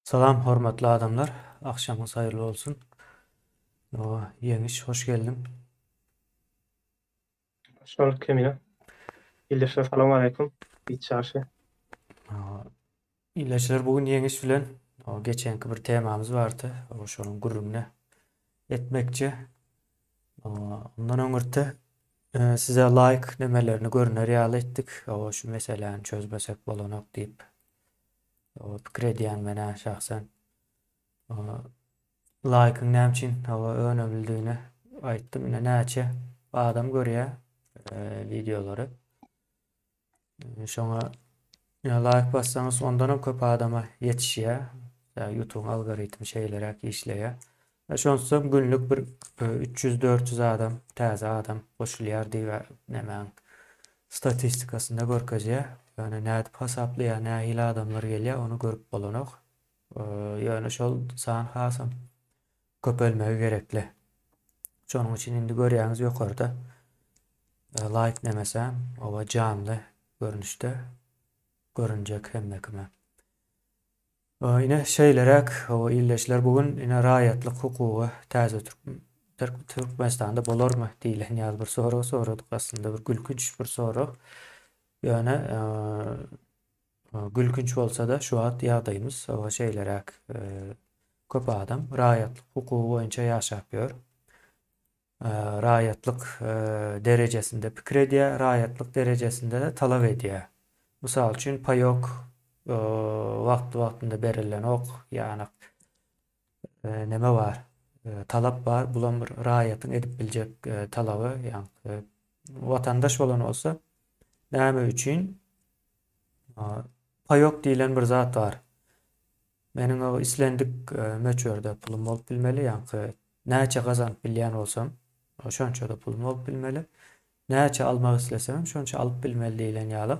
Salam hormatly adamlar, agşamyňyz haýyrly bolsun. Ýeňiş, hoş geldiň. Hoş bolduk Kemine. Ildeşler salam aleýkum. Giç ýagşy. Ildeşler bu gün Ýeňiş bilen geçenki bir temamyz bardy. Şonuň gürrüňini etmekçi. Ondan öňürti size laýk nemelerini görüner ýaly etdik. Şu meseläni çözmesek bolanok diýip. Pikir edýän men-ä şahsen. Laýkyň näme üçin hawa önemlidigini aýtdym. Ine näçe adam görýär wideolary. Şoňa laýk bassaňyz ondanam köp adama ýetişýär. YouTube-yň algoritmi şeýleräk işleýär. Şonsuzam günlük bir 300-400 adam, täze adam goşulýar diýip nämäň statistikasynda görkezýär. Ýöne nädip hasaplaýar, nähili adamlar gelýär, ony görüp bolanok. Ýöne şol san hasam köpelmegi gerekli. Şonuň üçin indi görýäňiz ýokarda laýk nemesem, oba janly görnüşde görünjek hemme kime. Ine şeýleräk ildeşler bu gün ine raýatlyk hukugy täze Türkmenistanda bolarmy diýlen ýaly bir sorag soradyk aslynda bir gülkünç bir sorag. Ýöne gülkünç bolsa-da şu wagt ýagdaýymyz şeýleräk köp adam raýatlyk hukugy boýunça ýaşap ýör. Raýatlyk derejesinde pikir edýär, raýatlyk derejesinde-de talap edýär. Mysal üçin, paýok wagtly-wagtynda berilenok, ýanak neme bar, talap bar, bulam bir raýatyň edip biljek talaby, ýagny watandaş bolan bolsa, näme üçin paýok diýlen bir zat bar. Meniň islendik möçberde pulum bolup bilmeli, ýaňky näçe gazanyp bilýän bolsam, şonça-da pulum bolup bilmeli. Näçe almak islesemem, şonça alyp bilmeli diýlen ýaly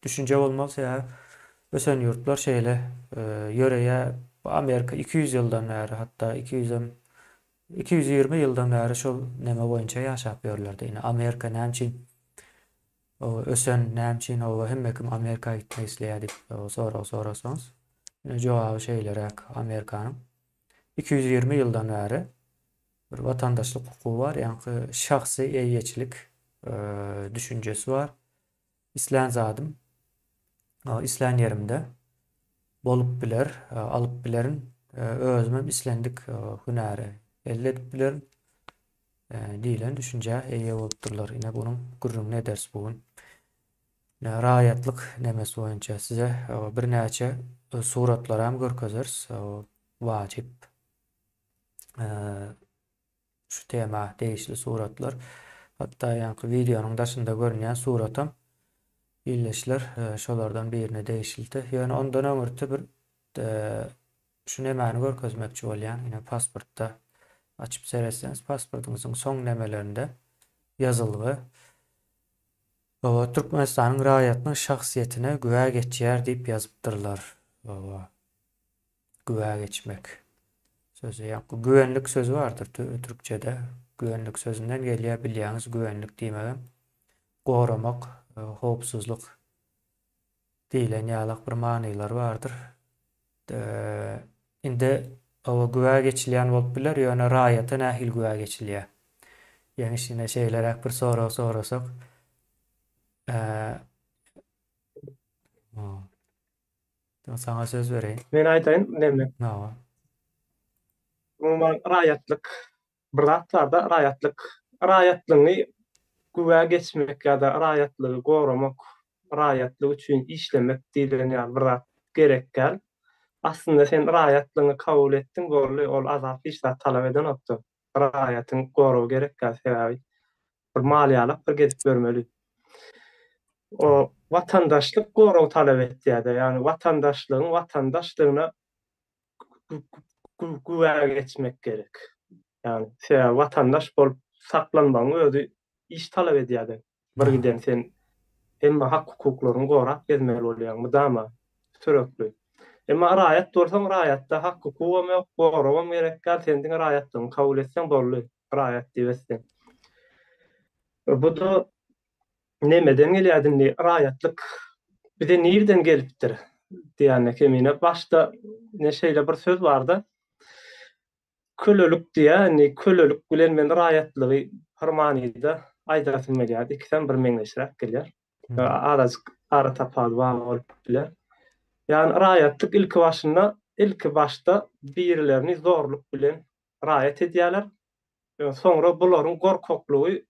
düşünje bolmaly. Sebäbi ösen ýurtlar şeýle ýöreýär. Amerika 200 ýyldan bäri, hatda 200-em 220 ýyldan bäri şol neme boýunça ýaşap ýörlerdi. Ine Amerika näme üçin ösen näme üçin oba hemme kim Amerika gitmek isleýär diýip sorag sorasaňyz, ine jogaby şeýleräk Amerikanyň 220 ýyldan bäri bir watandaşlyk hukugy bar, ýaňky şahsy eýeçilik düşünjesi bar. Islän zadym islän ýerimde bolup biler, alyp bilerin, özümem islendik hünäri elde edip bilerin. Diýlen düşünjä eýe bolupdyrlar. Ine bunuň gürrüňini ederis bu gün. Ine raýatlyk nemesi boýunça size birnäçe suratlaram görkezeris. Wajyp şu tema degişli suratlar. Hatda ýaňky wideonyň daşynda görünýän suratam ildeşler şolardan birine degişlidi. Ýöne ondan öňürti bir Şu nemäni görkezmekçi bolýan, ine pasportda açyp seretseňiz pasportyňyzyň soň nemelerinde ýazylgy Hawa, Türkmenistanyň raýatynyň şahsyýetine güwä geçýär diýip ýazypdyrlar. Hawa. Güwä geçmek sözi. Ýa güvenlik sözi bardyr türkçede. Güvenlik sözünden gelýär, bilýäňiz, güvenlik diýmegem goramak, howpsuzlyk diýlen ýalak bir manylary bardyr. Indi hawa güwä geçilýän bolup biler, ýöne raýata nähili güwä geçilýär? Ýeňiş ine şeýleräk bir sorag sorasak. Saňa söz bereýin. Men aýdaýyn neme? Hawa. Umuman raýatlyk Bir zat barda raýatlyk raýatlygyňy güwä geçmek ýa-da raýatlygy goramak, raýatlyk üçin işlemek diýlen ýaly bir zat gerek däl. Aslynda sen raýatlygyňy kabul etdiň boldy, ol azap hiç zat talap edenokda. Raýatyň goragy gerek däl sebäbi bir mal ýalak bir gezip ýörmeli. O watandaşlyk gorag talap etýärde, ýagny watandaşlygyň watandaşlygyna güwä geçmek gerek. Ýagny sebäbi watandaş bolup saklanmagyň özi iş talap edýär-de. Bir giden sen hemme hak-hukuklaryňy gorap gezmeli bolýaň mydama, sürekli. Emma raýat bolsaň, raýatda hak-hukugam ýok, goragam gerek däl, sen diňe raýatlygyňy kabul etseň boldy, raýat diýip etseň. Bu-da Nemeden gelýärdi indi raýatlyk bize nirden gelipdir? diýende Kemine başda ne şeýle bir söz barda kölelik diýä indi kölelik bilen men raýatlygy bir manyda aýdasym gelýär ikisem bir meňzeşräk gelýär azajyk ara tapawudy bar bolup biler ýagny raýatlyk ilki başynda ilki başda birilerini zorluk bilen raýat edýärler soňra bularyň gorkaklygy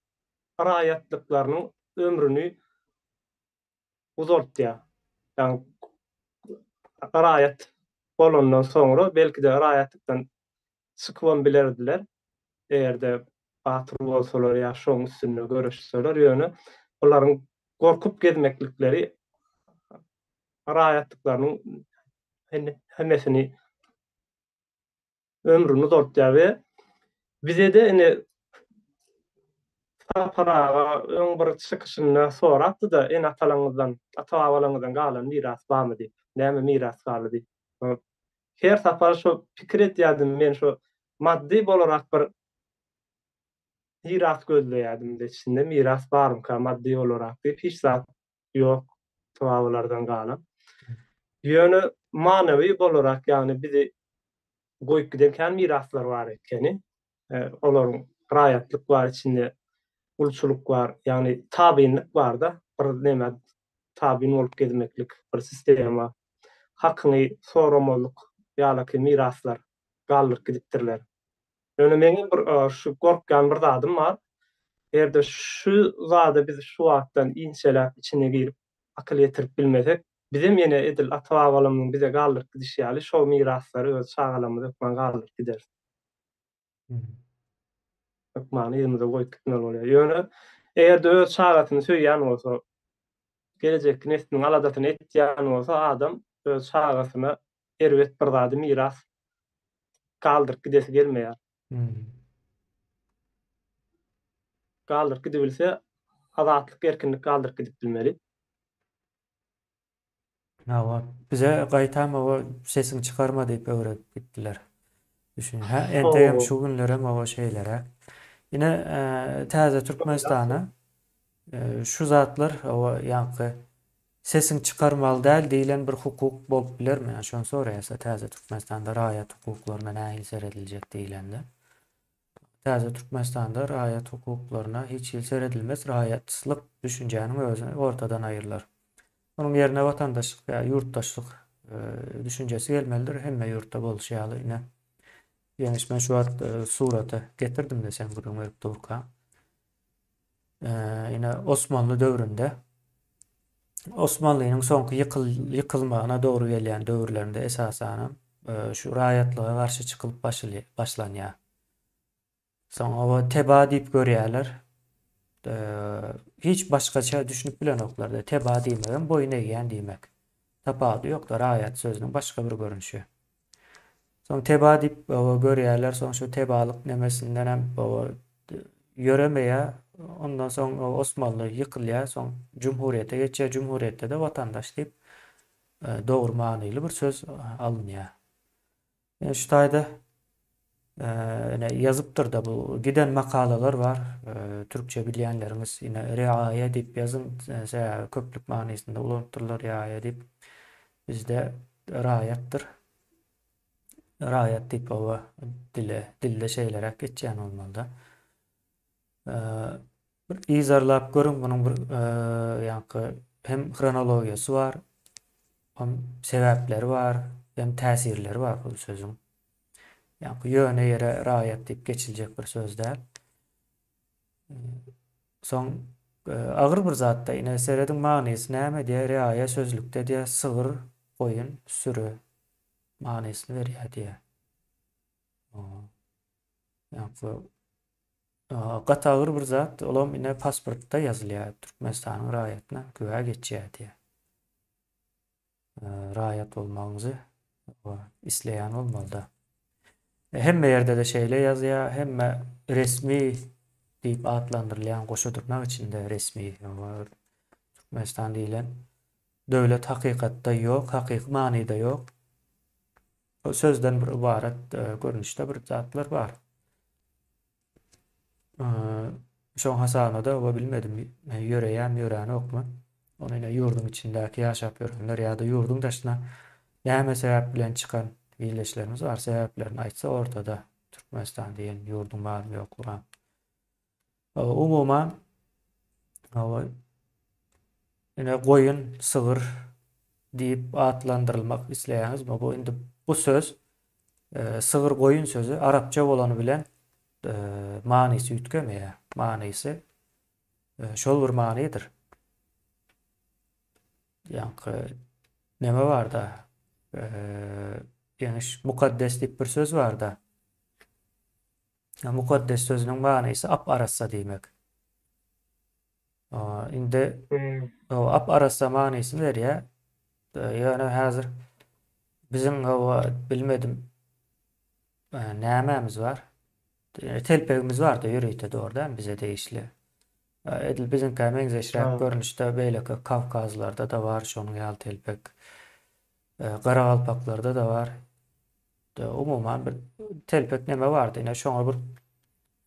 raýatlyklarynyň ömrüni uzaltýar. Ýagny raýat bolandan soňra belki-de raýatlykdan çykybam bilerdiler, eger-de batyr bolsalar ýa şoň üstünde göreşseler, ýöne bularyň gorkup gezmeklikleri raýatlyklarynyň hemmesini ömrüni uzaltýar we bize-de ine Sapar aga öň bir çykyşynda sorapdy-da, ene-atalaryňyzdan, ata-babalaryňyzdan galan miras barmy diýip, näme miras galdy diýip. Her sapar şo pikir edýärdim men şo maddy bolarak bir miras gözleýärdim-de içinde miras barmyka maddy bolarak diýip hiç zat ýok ata-babalardan galan. Ýöne manywy bolarak ýagny bizi goýup giden kän miraslar bar ekeni. Olaryň raýatlyk bar içinde, gulçulyk bar, ýagny tabynlyk barda, bir nämä tabyn bolup gezmeklik, bir sistema, hakyňy soramazlyk ýalaky miraslar galdyryp gidipdirler. Ýöne meňem bir şu gorkýan bir zadym bar. Eger-de şu zada biz şu wagtdan inçeläp içine girip akyl ýetirip bilmesek, bizem ýene edil ata-babalarymyzyň bize galdyryp gidişi ýaly şol miraslary öz çagalarymyza hökman galdyryp gideris. Hökman yzymyza goýup gitmeli bolýar. Ýöne eger-de öz çagasyny söýýän bolsa, gelejekki nesliniň aladasyny etýän bolsa adam öz çagasyna erbet bir zady miras galdyryp gidesi gelmeýär. Galdyryp gidibilse, azatlyk, erkinlik galdyryp gidip bilmeli. Hawa, bize gaýtam oba sesiňi çykarma diýip öwredip gitdiler. Düşün. Hä, entegem şu günlerem oba şeýleräk. Ine, täze Türkmenistana şu zatlar oba ýaňky Sesiňi çykarmaly däl diýlen bir hukuk bolup bilermi? Ýa şony soraýarsa täze Türkmenistanda raýat hukuklaryna nähili serediljek diýlende. Täze Türkmenistanda raýat hukuklaryna hiç hili seredilmez, raýatlyk düşünjäniň özi ortadan aýrylar. Onuň ýerine watandaşlyk ýa ýurtdaşlyk düşünjesi gelmelidir, hemme ýurtda bolşy ýaly ine. Ýeňiş men şu wagt surata getirdim-de sen gürrüň berip durkaň. Ine Osmanly döwründe Osmanlynyň soňky ýykyl ýykylmagyna dogry gelýän döwürlerinde esasanam şu raýatlyga garşy çykylyp başlanýar. Soň oba teba diýip görýärler. Hiç başgaça düşünip bilenoklar-da. Teba diýmegem boýun egýän diýmek. Tapawudy ýok-da raýat sözüniň başga bir görnüşi. Soň teba diýip baba görýärler, soň şu tebalyk nemesindenem baba ýöremeýär. Ondan soň Osmanly ýykylýar, soň jumhuriýete geçýär, jumhuriýetde-de watandaş diýip dogry manyly bir söz alynýar. Ýöne şu taýda ine ýazypdyr-da bu giden makalalar bar. Türkçe bilýänleriňiz ine reaýa diýip ýazyň, sebäbi köplük manysynda ulanypdyrlar reaýa diýip. Bizde raýatdyr. Raýat diýip oba dile, dilde şeýleräk geçýän bolmalyda. Bir yzarlap görüň munuň bir ýaňky hem hronologiýasy bar, hem sebäpleri bar, hem täsirleri bar bu sözüň. Ýaňky ýöne ýere raýat diýip geçiljek bir söz däl. Soň agyr bir zatda ine serediň manysy näme diýýär, reaýa sözlükde diýýär sygyr, goýun, süri manysyny berýär diýýär. Ýaňky gaty agyr bir zat, olam ine pasportda ýazylýar, Türkmenistanyň raýatyna güwä geçýär diýýär. Raýat bolmagyňyzy isleýän bolmalyda. Hemme ýerde-de şeýle ýazýar, hemme resmi diýip atlandyrylýan goşa dyrnak içinde resmi Türkmenistan diýlen döwlet hakykatda ýok, hakyky manyda ýok. Sözden bir ybarat görnüşde bir zatlar bar. Şoň hasabyna-da oba bilmedim, ýöreýärmi, ýöränokmy. Ony ine ýurduň içindäki ýaşap ýörenler ýa-da ýurduň daşyna näme sebäp bilen çykan ildeşlerimiz bar, sebäplerini aýtsa ortada Türkmenistan diýen ýurduň barmy ýoklugy. Umuman ine goýun, sygyr diýip atlandyrylmak isleýäňizmi? Bu indi bu söz e, sygyr goýun sözi arapça bolany bilen e, manysy üýtgemeýär. Manysy e, şol bir manydyr. Ýaňky neme barda? Ýeňiş mukaddes diýip bir söz barda. Mukaddes sözüniň manysy ap-arassa diýmek. Indi ap-arassa manysyny berýär. Ýöne häzir biziň hawa bilmedim nämämiz bar? Telpegimiz bardy ýörite dogry dälmi bize degişli. Edil biziňkä meňzeşräk görnüşde beýleki kawkazlarda-da bar şonuň ýaly telpek. Garagalpaklarda-da bar. Umuman bir telpek neme bardy ine şoňa bir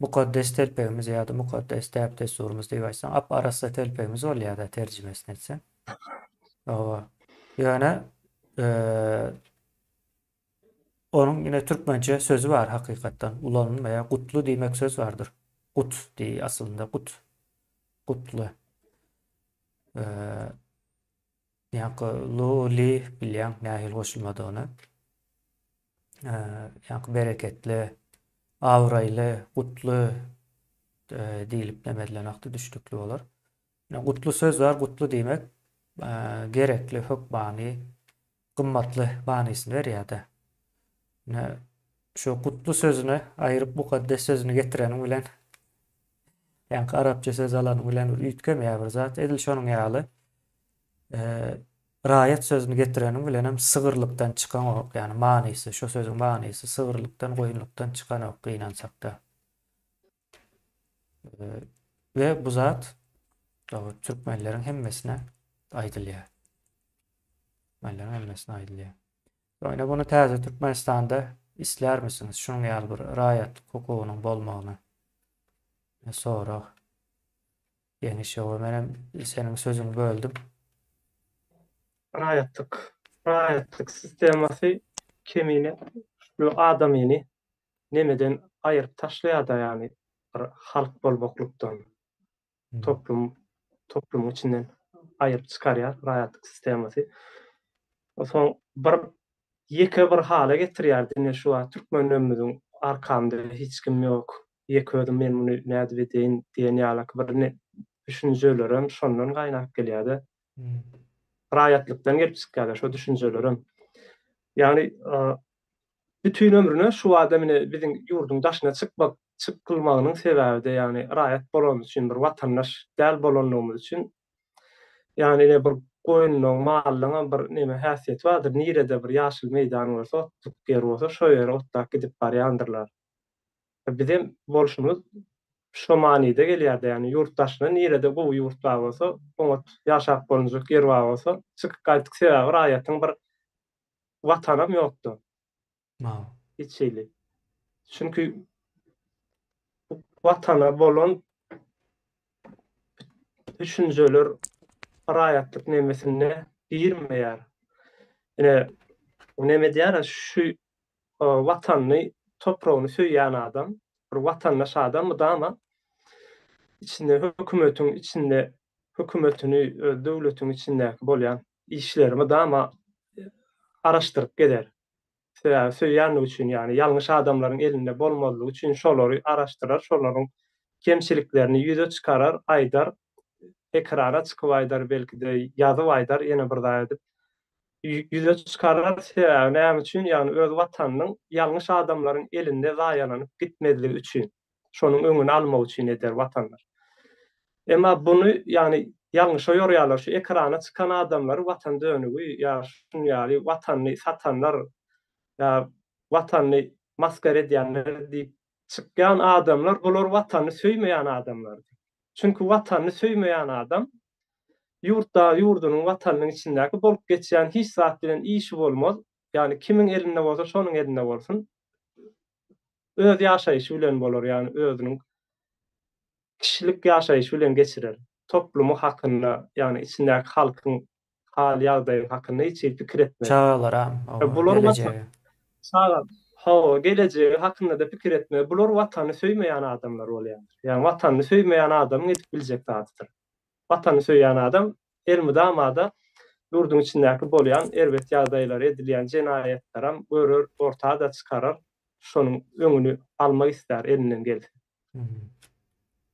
mukaddes telpegimiz ýa-da mukaddes däp-dessurymyz diýip aýtsaň ap-arassa telpegimiz bolýar-da terjimesini etseň. Hawa. Ýöne onuň ine türkmençe sözi bar hakykatdan ulanylmaýar. Gutly diýmek söz bardyr. Gut diý aslynda gut. Gutly. Ýaňky lu, li bilýäň nähili goşulmadygyny. Ýaňky bereketli, abraýly, gutly diýlip neme edilen wagty düşnükli bolar. Gutly söz bar, gutly diýmek gerekli, hökmany, gymmatly manysyny berýär-de. Ine, şu gutly sözüni aýryp mukaddes sözüni getireniň bilen ýaňky arapça söz alanyň bilen bir üýtgemeýär bir zat. Edil şonuň ýaly raýat sözüni getireniň bilen hem sygyrlykdan çykanok, ýagny manysy, şu sözüň manysy sygyrlykdan, goýunlykdan çykanok gynansakda. We bu zat türkmenleriň hemmesine aýdylýar. Türkmenleriň hemmesine aýdylýar. Ýöne muny täze Türkmenistanda islärmisiňiz şunuň ýaly bir raýatlyk hukugynyň bolmagyny? Sorag. Ýeňiş ýoga menem seniň sözüňi böldüm. Raýatlyk raýatlyk sistemasy kemine şu adamyny nemeden aýyryp taşlaýarda ýagny bir halk bolmaklykdan. Toplum toplumyň içinden aýyryp çykarýar raýatlyk sistemasy. Soň bir ýeke bir hala getirýär diňe şu wagt türkmenlerimiziň arkamda hiç kim ýok, ýeke özüm men muny nädip edeýin diýen ýalaky bir düşünjelerem şondan gaýnap gelýär-de. Raýatlykdan gelip çykýar-da şo düşünjelerem. Ýagny bütin ömrüne şu adam ine biziň ýurduň daşyna çykmak çykylmagynyň sebäbi-de ýagny raýat bolanymyz üçin bir watandaş däl bolanlygymyz üçin ýagny ine bir goýunlaň mallaňam bir neme häsiýeti bardyr nirede bir ýaşyl meýdan bolsa otluk ýer bolsa şo ýere otlap gidip barýandyrlar. Bizem bolşumyz şo manyda gelýärde ýagny ýurt daşyna nirede gowy ýurt bar bolsa oňat ýaşap bolunjak ýer bar bolsa çykyp gaýtdyk sebäbi raýatyň bir watanam ýokdy. Hiç hili. Çünki watana bolan düşünjeler raýatlyk nemesinde girmeýär. Ine, neme diýýär, şu watanyny, topragyny söýýän adam, bir watandaş adam mydama içinde hökümetiň içinde hökümetini, öz döwletiň içindäki bolýan işleri mydama araşdyryp gezer. Sebäbi söýýänligi üçin, ýagny ýalňyş adamlaryň elinde bolmazlygy üçin şolary araşdyrar, şolaryň kemçiliklerini ýüze çykarar, aýdar, ekrana çykyp aýdar, belki-de ýazyp aýdar, ýene bir zat edip ýüze çykarar. Sebäbi näme üçin? Ýagny öz watanynyň ýalňyş adamlaryň elinde zaýalanyp gitmezligi üçin. Şonuň öňüni almak üçin eder watandaş. Emma buny ýagny ýalňyşa ýorýarlar. Şu ekrana çykan adamlary watan dönügi ýa şuny ýaly watanyny satanlar ýa watanyny masgara edýänler diýip çykýan adamlar bular watanyny söýmeýän adamlar. Çünki watanyny söýmeýän adam ýurtda ýurdunyň watanynyň içindäki bolup geçýän hiç zat bilen işi bolmaz. Ýagny kimiň elinde bolsa şonuň elinde bolsun. Öz ýaşaýşy bilen bolar, ýagny özüniň kişilik ýaşaýşy bilen geçirer. toplumy hakynda, ýagny içindäki halkyň hal-ýagdaýy hakynda hiç hili pikir etmez. Çagalaram, hawa, Bular gelejegi. Çaga, hawa, gelejegi hakynda-da pikir etmez. Bular Watany söýmeýän adamlar bolýarlar. Ýagny Watanyny söýmeýän adamyň edip biljek zadydyr. Watany söýýän adam elmydama-da ýurduň içindäki bolýan erbet ýagdaýlary, edilýän jenaýatlaram görer, orta-da çykarar, şonuň öňüni almak islär elinden gelse.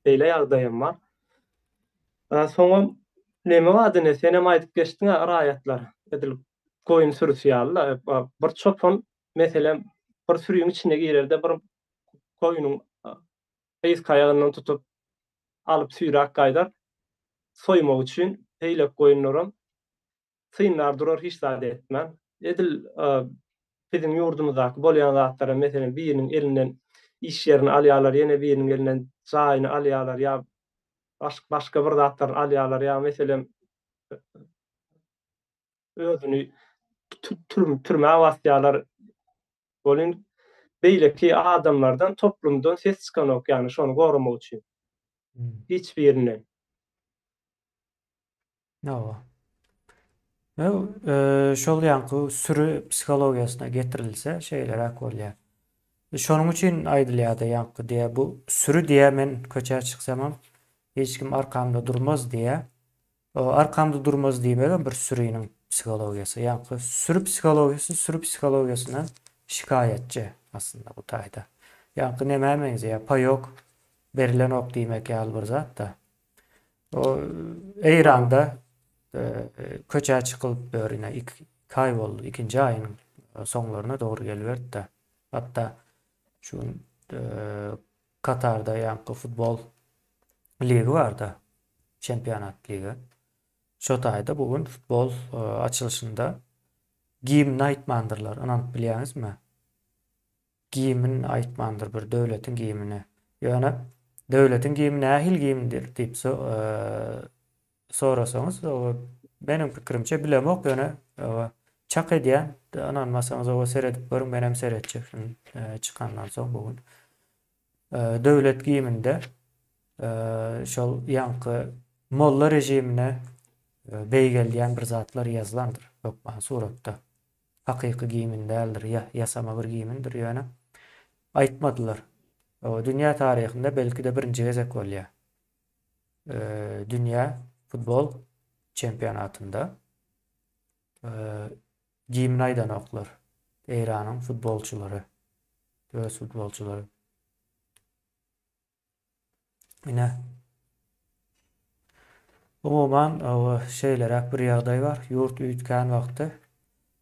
Beýle ýagdaýam bar. Soňam neme bardy ine, senem aýdyp geçdiň-ä, raýatlar edil goýun sürüsi ýaly-la. Bir çopan, meselem, bir süriň içine girer-de, bir goýnuň yzky aýagyndan tutup, alyp süýräp gaýdar, soýmak üçin, beýleki goýunlaram synlar durar hiç zat etmän. Edil biziň ýurdumyzdaky bolýan zatlara, meselem, biriniň elinden iş ýerini alýarlar, ýene biriniň elinden jaýyny alýarlar ýa başga bir zatlaryny alýarlar ýa meselem özüni türmä basýarlar. Welin beýleki adamlardan, toplumdan ses çykanok, ýagny şony goramak üçin. Hiç birinden. Hawa. Şol ýaňky süri psihologiýasyna getirilse şeýleräk bolýar. Şonuň üçin aýdylýar-da ýaňky diýä bu süri diýä men köçä çyksamam hiç kim arkamda durmaz diýä. O arkamda durmaz diýmegem bir süriniň psihologiýasy. Ýaňky süri psihologiýasy süri psihologiýasyndan şikaýatçy aslynda bu taýda. Ýaňky nämä meňzeýär? Paýok berilenok diýmek ýaly bir zat-da. O Eýranda köçä çykylyp ýör ine iki aý boldy. Ikinji aýyň soňlaryna dogry geliberdi-de. Hatda şu gün Katarda ýaňky futbol ligi barda, çempionat ligi. Şo taýda bu gün futbol açylyşynda gimni aýtmandyrlar, ynanyp bilýäňizmi? Gimn aýtmandyr bir döwletiň gimni. Ýöne döwletiň gimni nähili gimndir diýip sorasaňyz, meniň pikirimçe bilemok, ýöne çak edýän, ynanmasaňyz oba seredip görüň, menem seretjek şuny çykandan soň bu gün. Döwlet gimnde şol ýaňky molla režimine beýgeldýän bir zatlar ýazylandyr hökman suratda. Hakyky gimn däldir, ýasama bir gimndir, ýöne aýtmadylar. Dünýä taryhynda belki-de birinji gezek bolýar. Dünýä futbol çempionatynda gimn aýdanoklar. Eýranyň futbolçylary, öz futbolçylary. Ine. Umuman, şeýleräk bir ýagdaý bar. Ýurt üýtgän wagty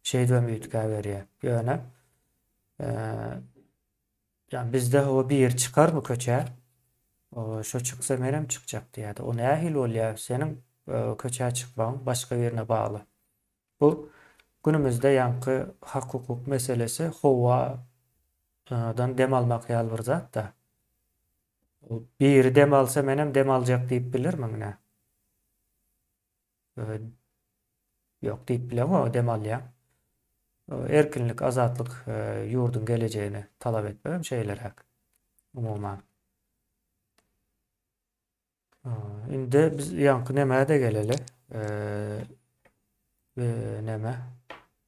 şeýdibem üýtgäberýär. Ýöne, ýa bizde hawa biri çykarmy köçä? Şo çyksa menem çykjak diýýär-de. O nähili bolýar? Seniň köçä çykmagyň başga birine bagly. Bu günümizde ýaňky hak-hukuk meselesi howadan dem almak ýaly bir zat-da. Biri dem alsa menem dem aljak diýip bilermiň nä? Ýok diýip bileňok, dem alýaň. Erkinlik, azatlyk ýurduň gelejegini talap etmegem şeýleräk umuman. Indi biz ýaňky nämä-de geleli. Näme?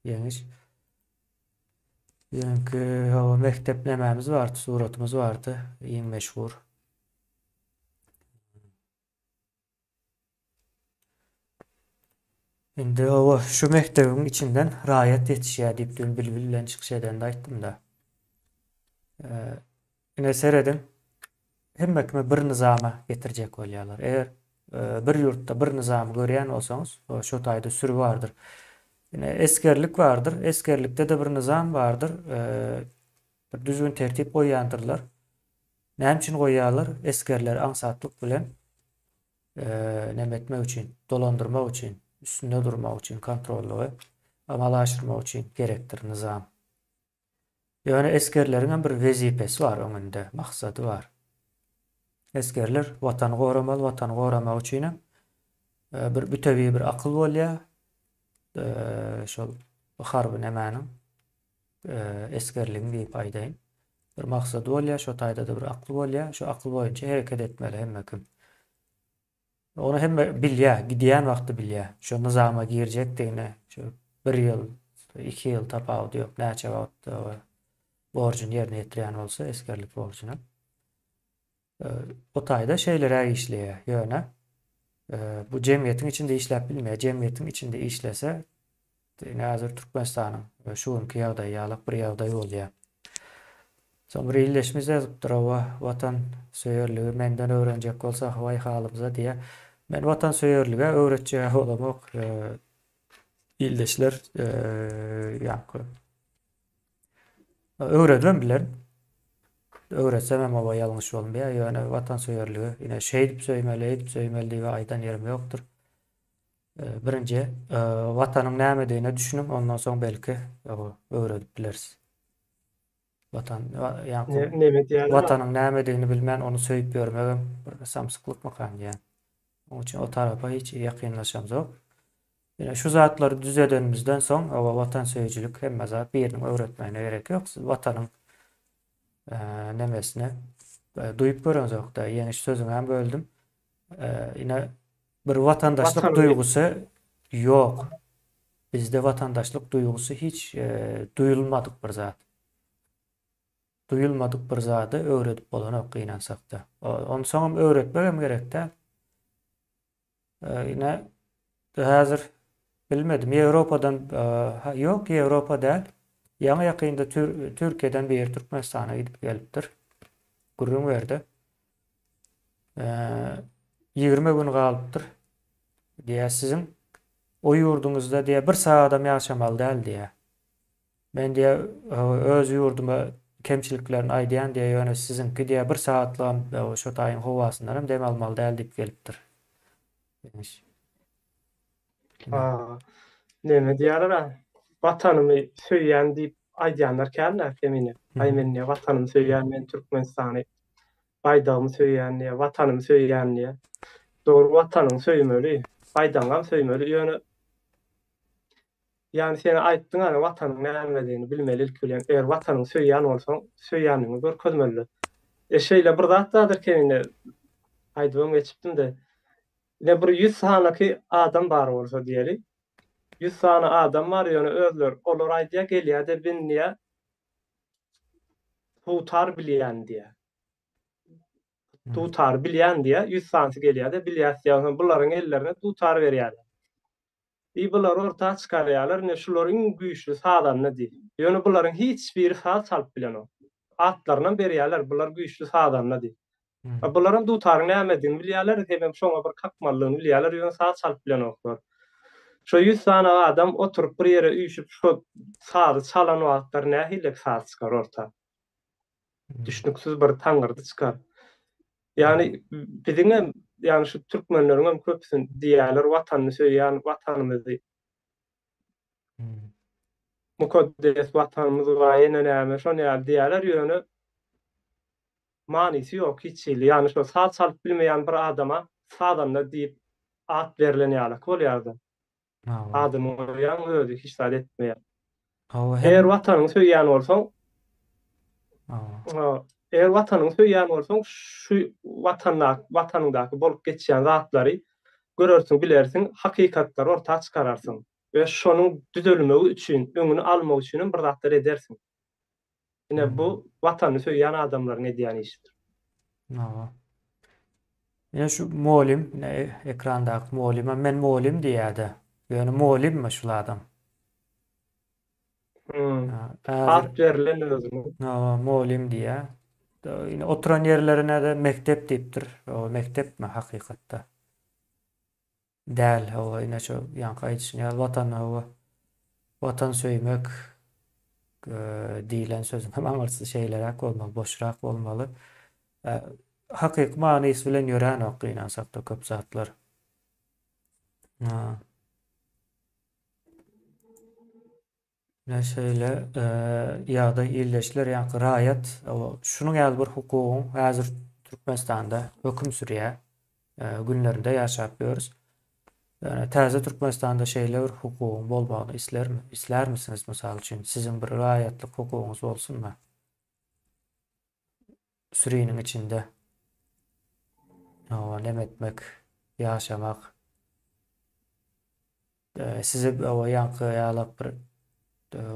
Ýeňiş. Ýaňky hawa mekdep nämämiz bardy, suratymyz bardy, iň meşhur. Indi hawa şu mekdebiň içinden raýat ýetişýär diýip dün Bilbil bilen çykyş edende aýtdym-da. Ine serediň, hemme kimi bir nyzama getirjek bolýarlar. Eger bir ýurtda bir nyzamy görýän bolsaňyz, şo taýda süri bardyr. Ine esgerlik bardyr, esgerlikde-de bir nyzam bardyr, bir düzgün-tertip goýýandyrlar. Näme üçin goýýarlar? Esgerleri aňsatlyk bilen neme etmek üçin, dolandyrmak üçin, üstünde durmak üçin, kontrollygy amala aşyrmak üçin gerekdir nyzam. Ýöne esgerleriň hem bir wezipesi bar öňünde, maksady bar. Esgerler Watany goramaly, Watany goramak üçin hem bir bütewi bir akyl bolýar. Şol harby nämäniň esgerligiň diýip aýdaýyn. Bir maksady bolýar, şo taýda-da bir akly bolýar. Şo akyl boýunça hereket etmeli hemme kim. Ony hemme bilýär, gidýän wagty bilýär. Şo nyzama girjekdigini, şo bir ýyl, iki ýyl tapawudy ýok, näçe wagt borjuny ýerine ýetirýän bolsa, esgerlik borjuny. O taýda şeýleräk işleýär. Ýöne bu jemgyýetiň içinde işläp bilmeýär. Jemgyýetiň içinde işlese, ine häzir Türkmenistanyň şu günki ýagdaýy ýalak bir ýagdaý bolýar. Soň bir ildeşimiz ýazypdyr, Hawa, watan söýerligi menden öwrenjek bolsa, waý halymyza diýýär. Men watan söýerlige öwretjeg-ä bolamok. Ildeşler, ýaňky Öwredibem bilerin. Öwretsemem oba ýalňyş bolmaýar. Ýöne watansöýerligi ine şeýdip söýmeli, eýdip söýmeli diýip aýdan ýerim ýokdur. Birinji watanyň nämedigine düşüniň, ondan soň belki öwredip bileris. Watan ýa-da neme diýýärler? Watanyň nämedigini bilmän ony söýüp ýörmegem bir samsyklykmykan diýýän. Onuň üçin o tarapa hiç ýakynlaşamzok. Ine şu zatlary düzedenimizden soň, hawa watansöýüjilik hemme zat biriniň öwretmegine gerek ýok. Siz watanyň nemesini duýup göreňzokda. Ýeňiş sözüňem böldüm. Ine bir watandaşlyk duýgusy ýok. Bizde watandaşlyk duýgusy hiç duýulmadyk bir zat. Duýulmadyk bir zady öwredip bolanok gynansakda. Onsoňam öwretmegem gerek däl. Ine häzir bilmedim Ýewropadan ýok Ýewropa däl. Ýaňy ýakynda Türkiýeden biri Türkmenistana gidip gelipdir. Gürrüň berdi. 20 gün galypdyr. Diýýär siziň o ýurduňyzda diýýär bir sagadam ýaşamaly däl diýýär. Men diýýär, öz ýurduma kemçiliklerini aýdýan diýýär, ýöne siziňki diýýär, bir sagatlygam şo taýyň howasyndanam dem almaly däl diýip gelipdir. Demiş. Ha, neme diýýärler-ä, Watanymy söýýän diýip aýdýanlar kän-dä Kemine. Aý men diýýär, Watanymy söýýän, men Türkmenistany, baýdagymy söýýän diýýär, Watanymy söýýän diýýär. Dogry, Watanyňy söýmeli, baýdagyňam söýmeli, ýöne Ýagny sen aýtdyň ana watanyň nämedigini bilmeli ilki bilen eger watanyňy söýýän bolsaň söýýändigiňi görkezmeli. E şeýle bir zat bardyr eken indi aýdybam geçipdim-de. Ine bir ýüz sanaky adam bar bolsa diýeli. Ýüz sany adam bar ýöne özleri olar aýdýar gelýär-de bin diýýär dutar bilýän diýýär. Dutary bilýän diýýär ýüz sanysy gelýär-de bilýäs diýýär onsoň bularyň ellerine dutar berýärler. I bulary orta çykarýarlar, ine şular iň güýçli sazanda diýip. Ýöne bularyň hiç biri saz çalyp bilenok. Atlarynam berýärler, bular güýçli sazanda diýip. A bularam dutaryň nämedigini bilýärler, hemem şoňa bir kakmalydygyny bilýärler, ýöne saz çalyp bilenoklar. Şo ýüz sany adam oturyp bir ýere üýşüp şo sazy çalan wagtlary nähilek saz çykar orta? Düşnüksiz bir taňyrdy çykar. Ýagny biziňem, ýagny şu türkmenleriňem köpüsi diýýärler watanyny söýýän watanymyzy. Mukaddes watanymyz bar ýene näme şon ýaly diýýärler ýöne manysy ýok hiç hili. Ýagny şo saz çalyp bilmeýän bir adama sazanda diýip at berlen ýalyky bolýarda. Adamyň goýýaň özi hiç zat etmeýär. Eger watanyňy söýýän bolsaň, eger watanyňy söýýän bolsaň, şu watandaky, watanyňdaky bolup geçýän zatlary görersiň, bilersiň, hakykatlary orta çykararsyň we şonuň düzelmegi üçin, öňüni almak üçin hem bir zatlar edersiň. Ine bu watanyny söýýän adamlaryň edýän işidir. Hawa. Ine şu molim, ine ekrandaky molim, men molim diýýärdi. Ýöne molimmi şul adam? Hmm. At berlen özüne. Hawa, molim diýýär. Ine oturan ýerlerine-de mekdep diýipdir. O mekdepmi hakykatda? Däl, hawa, ine şo ýaňky aýdyşyň ýaly Watan, hawa, Watan söýmek diýlen sözüň hem aňyrsy şeýleräk bolmaly, boşrak bolmaly. Hakyky manysy bilen ýöränok gynansakda köp zatlar. Ine şeýle ýagdaý ildeşler ýaňky raýat şunuň ýaly bir hukugyň häzir Türkmenistanda höküm sürýär günlerinde ýaşap ýörüs. Ýöne täze Türkmenistanda şeýle bir hukugyň bolmagyny islermi islärmisiňiz mysal üçin siziň bir raýatlyk hukugyňyz bolsunmy? Süriniň içinde. Hawa, neme etmek? ýaşamak. Size ýaňky ýalak bir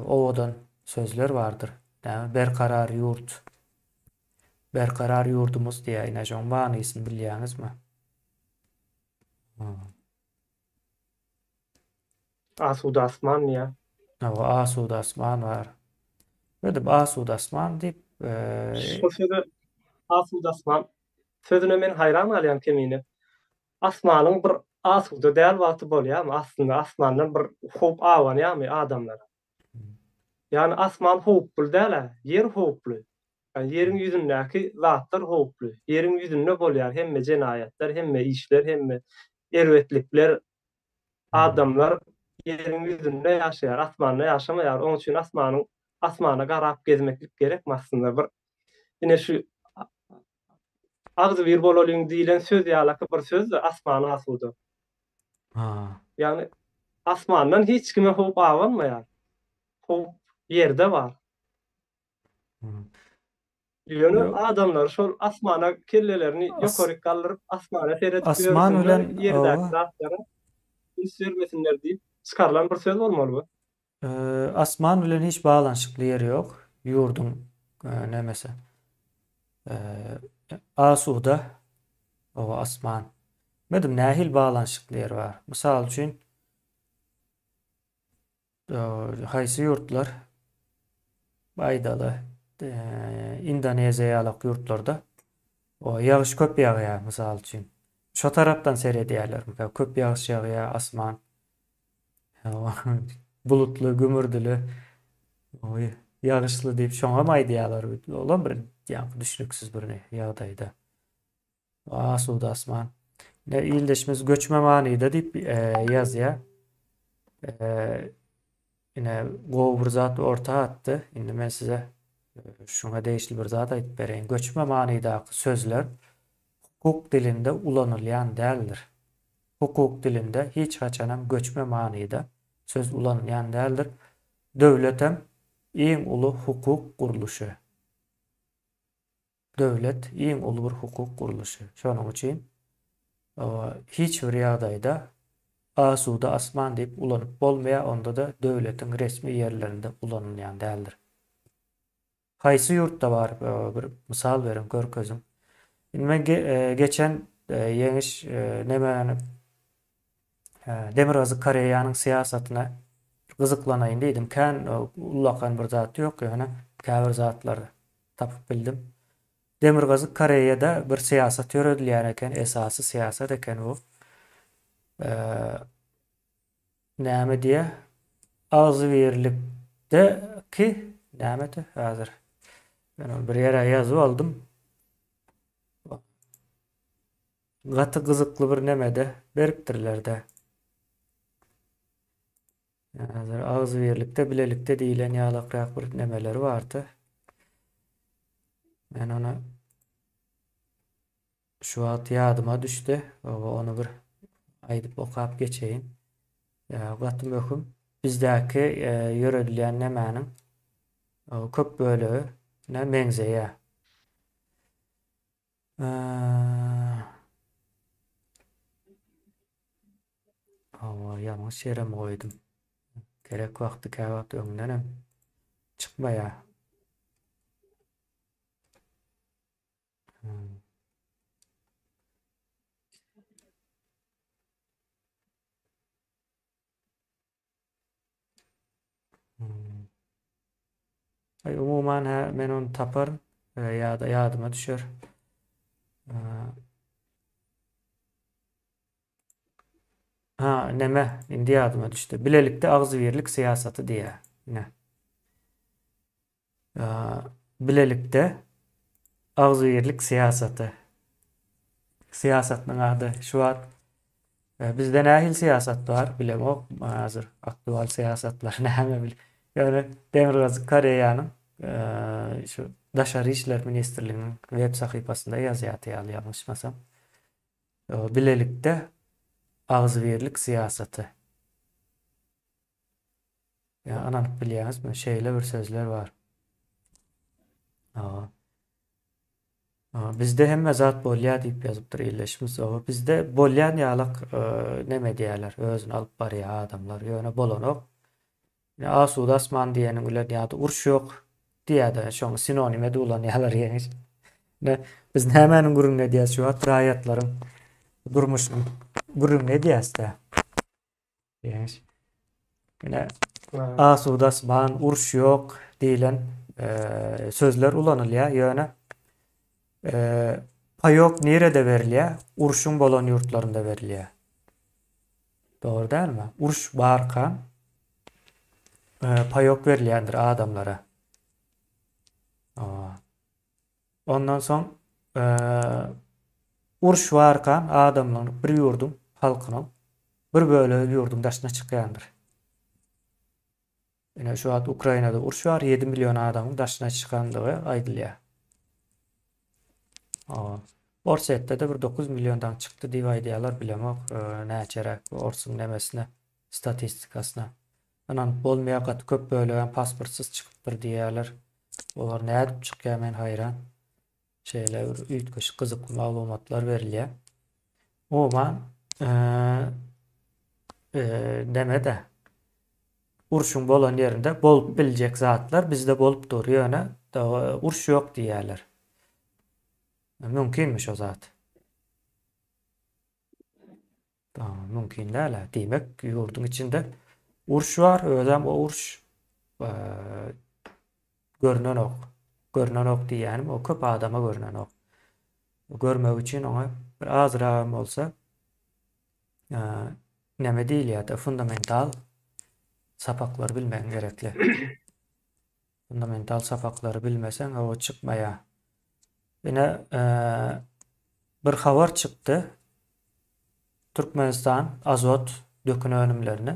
owadan sözler bardyr. Näme? Berkarar ýurt. Berkarar ýurdumyz diýýär. Ine şoň manysyny bilýäňizmi? Asuda asman diýýär. Hawa, asuda asman bar. Ödüp asuda asman diýip, Şol söze asuda asman sözüne men haýran galýan Kemine. Asmanyň bir asuda däl wagty bolýarmy aslynda asmandan bir howp abanýarmy adamlara? Ýagny asman howply däl-ä, ýer howply. Ýagny ýeriň ýüzündäki zatlar howply. Ýeriň ýüzünde bolýar hemme jenaýatlar, hemme işler, hemme erbetlikler. Adamlar ýeriň ýüzünde ýaşaýar, asmanda ýaşamaýar. Oň üçin asmanyň asmana garap gezmeklik gerekmi aslynda bir ine şu Agzybir bolalyň diýlen söz ýalaky bir söz-de asman asuda. Ha. Ýagny asmandan hiç kime howp abanmaýar. Howp ýerde bar. Ýöne adamlar şol asmana kellelerini ýokaryk galdyryp asmana seredip Asman ýörsünler, bilen ýerdäki hawa. zatlara üns bermesinler diýip çykarylan bir söz bolmaly bu. Asman bilen hiç baglanyşykly ýeri ýok. Ýurduň nemesi. Asuda oba asman. Bilmedim nähili baglanyşykly ýeri bar. Mysal üçin haýsy ýurtlar aýdaly Indoneziýa ýalak ýurtlarda o ýagyş köp ýagýar mysal üçin. Şo tarapdan seredýärlermikä? Köp ýagyş ýagýar asman. Bulutly, gümürdili, ýagyşly diýip şoňam aýdýarlar. Olam bir ýaňky düşnüksiz bir ýagdaýda. Asuda asman. Ne ildeşimiz göçme manyda diýip e, ýazýar. E, ine gowy bir zat orta atdy. Indi men size e, şuňa degişli bir zat aýdyp bereýin. Göçme manydaky sözler hukuk dilinde ulanylýan däldir. Hukuk dilinde hiç haçanam göçme manyda söz ulanylýan däldir. Döwletem iň uly hukuk gurluşy. Döwlet iň uly bir hukuk gurluşy. Şonuň üçin hiç bir ýagdaýda asuda asman diýip ulanyp bolmaýar, onda-da döwletiň resmi ýerlerinde ulanylýan däldir. Haýsy ýurtda bar bir mysal beriň görkeziň. Indi men geçen ýeňiş nemäni Demirgazyk Koreýanyň syýasatyna gyzyklanaýyn diýdim. Kän ullakan bir zat ýok ýöne käbir zatlary tapyp bildim. Demirgazyk Koreýada bir syýasat ýöredilýän eken, esasy syýasat eken bu. Näme diýýär? Agzybirlikdeki nämedi häzir? Men ony bir ýere ýazyp aldym. Gaty gyzykly bir nemede beripdirler-de. Häzir agzybirlikde, bilelikde diýlen ýalakrak bir nemeleri bardy. Men ony Şu wagt ýadyma düşdi. Ony bir aýdyp okap geçeýin. Gaty möhüm. Bizdäki ýöredilýän nämäniň köp bölegine meňzeýär. Hawa, ýalňyş ýerem goýdum. Gerek wagty käwagt öňdenem çykmaýar. Ay umuman hä men ony taparyn ýa-da ýadyma düşer. Ha, neme, indi ýadyma düşdi. Bilelikde agzybirlik syýasaty diýýär. Ine. Bilelikde agzybirlik syýasaty. Syýasatynyň ady şu wagt bizde nähili syýasat bar bilemok. Häzir aktual syýasatlar näme bil. Ýöne Demirgazyk Koreýanyň şu Daşary işler ministrliginiň web sahypasynda ýazýardy ýaly ýalňyşmasam. Bilelikde agzybirlik syýasaty. Ýa ynanyp bilýäňizmi? Şeýle bir sözler bar. Hawa. Bizde hemme zat bolýar diýip ýazypdyr ildeşimiz. Oba bizde bolýan ýalak neme edýärler, özüni alyp barýar adamlar. Ýöne bolanok. Ine asuda asman diýeniň bilen ýa-da uruş ýok diýýär-de, şoň sinonim edip ulanýarlar ýeňiş. Ine biz nämäniň gürrüňini edýäs şu wagt raýatlaryň durmuşynyň gürrüňini edýäs-dä. Ýeňiş. Ine asuda asman, uruş ýok diýlen sözler ulanylýar, ýöne paýok nirede berilýär? Urşuň bolan ýurtlarynda berilýär. Dogry dälmi? Uruş barka paýok berilýändir adamlara. Ondan soň uruş barka adamlaryň bir ýurduň halkynyň bir bölegi ýurduň daşyna çykýandyr. Ine şu wagt Ukrainada uruş bar, 7 million adamyň daşyna çykandygy aýdylýar. Orsýetde-de bir 9 milliondan çykdy diýip aýdýarlar, bilemok näçeräk orsuň nemesine, statistikasyna. Ynanyp bolmaýar, gaty köp bölegem pasportsyz çykypdyr diýýärler. Olar nädip çykýar men haýran. Şeýle bir üýtgeşik gyzykly maglumatlar berilýär. Umuman, neme-de, urşuň bolan ýerinde bolup biljek zatlar bizde bolup dur, ýöne uruş ýok diýýärler. Mümkinmi şo zat? Mümkin däl-ä. Diýmek, ýurduň içinde uruş bar, özem o uruş görnenok. Görnenok diýýänim, o köp adama görnenok. Görmek üçin oňa bir azragam bolsa näme diýilýär-de, fundamental sapaklary bilmegiň gerekli. Fundamental sapaklary bilmeseň, o çykmaýar. Ine, bir habar çykdy. Türkmenistan azot dökün önümlerini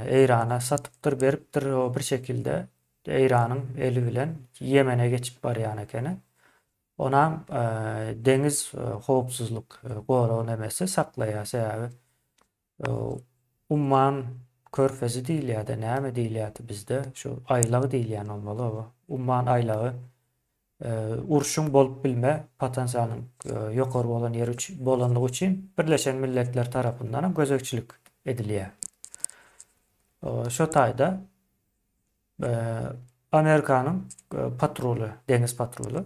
Eýrana satypdyr, beripdir. O bir şekilde Eýranyň eli bilen Ýemene geçip barýan ekeni. Onam deňiz howpsuzlyk gorag nemesi saklaýar, sebäbi Umman körfezi diýilýär-de, näme diýilýärdi bizde? Şu aýlag diýilýän bolmaly oba. Umman aýlagy urşuň bolup bilme potensialynyň ýokary bolan ýeri üçin bolanlygy üçin Birleşen Milletler tarapyndan hem gözegçilik edilýär. Şo taýda Amerikanyň patruly, deňiz patruly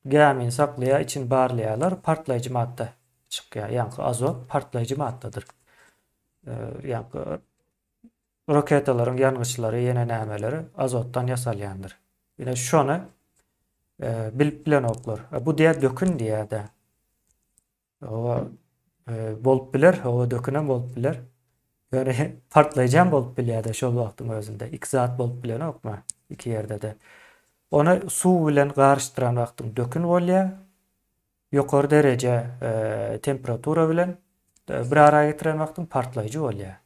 Gämini saklaýar, içini barlaýarlar, partlaýjy madda çykýar. Ýaňky azot partlaýjy maddadyr. Ýaňky roketalaryň ýangyçlary, ýene nämeleri azotdan ýasalýandyr. Ine şony bilip bilenoklar. Bu diýär dökün diýär-de. Oba bolup biler, oba dökünem bolup biler. Ýöne partlaýjam bolup bilýär-de şol wagtyň özünde. Iki zat bolup bilenokmy? Iki ýerde-de. Ony suw bilen garyşdyran wagtyň dökün bolýar. Ýokary dereje temperatura bilen bir ara getiren wagtyň partlaýjy bolýar.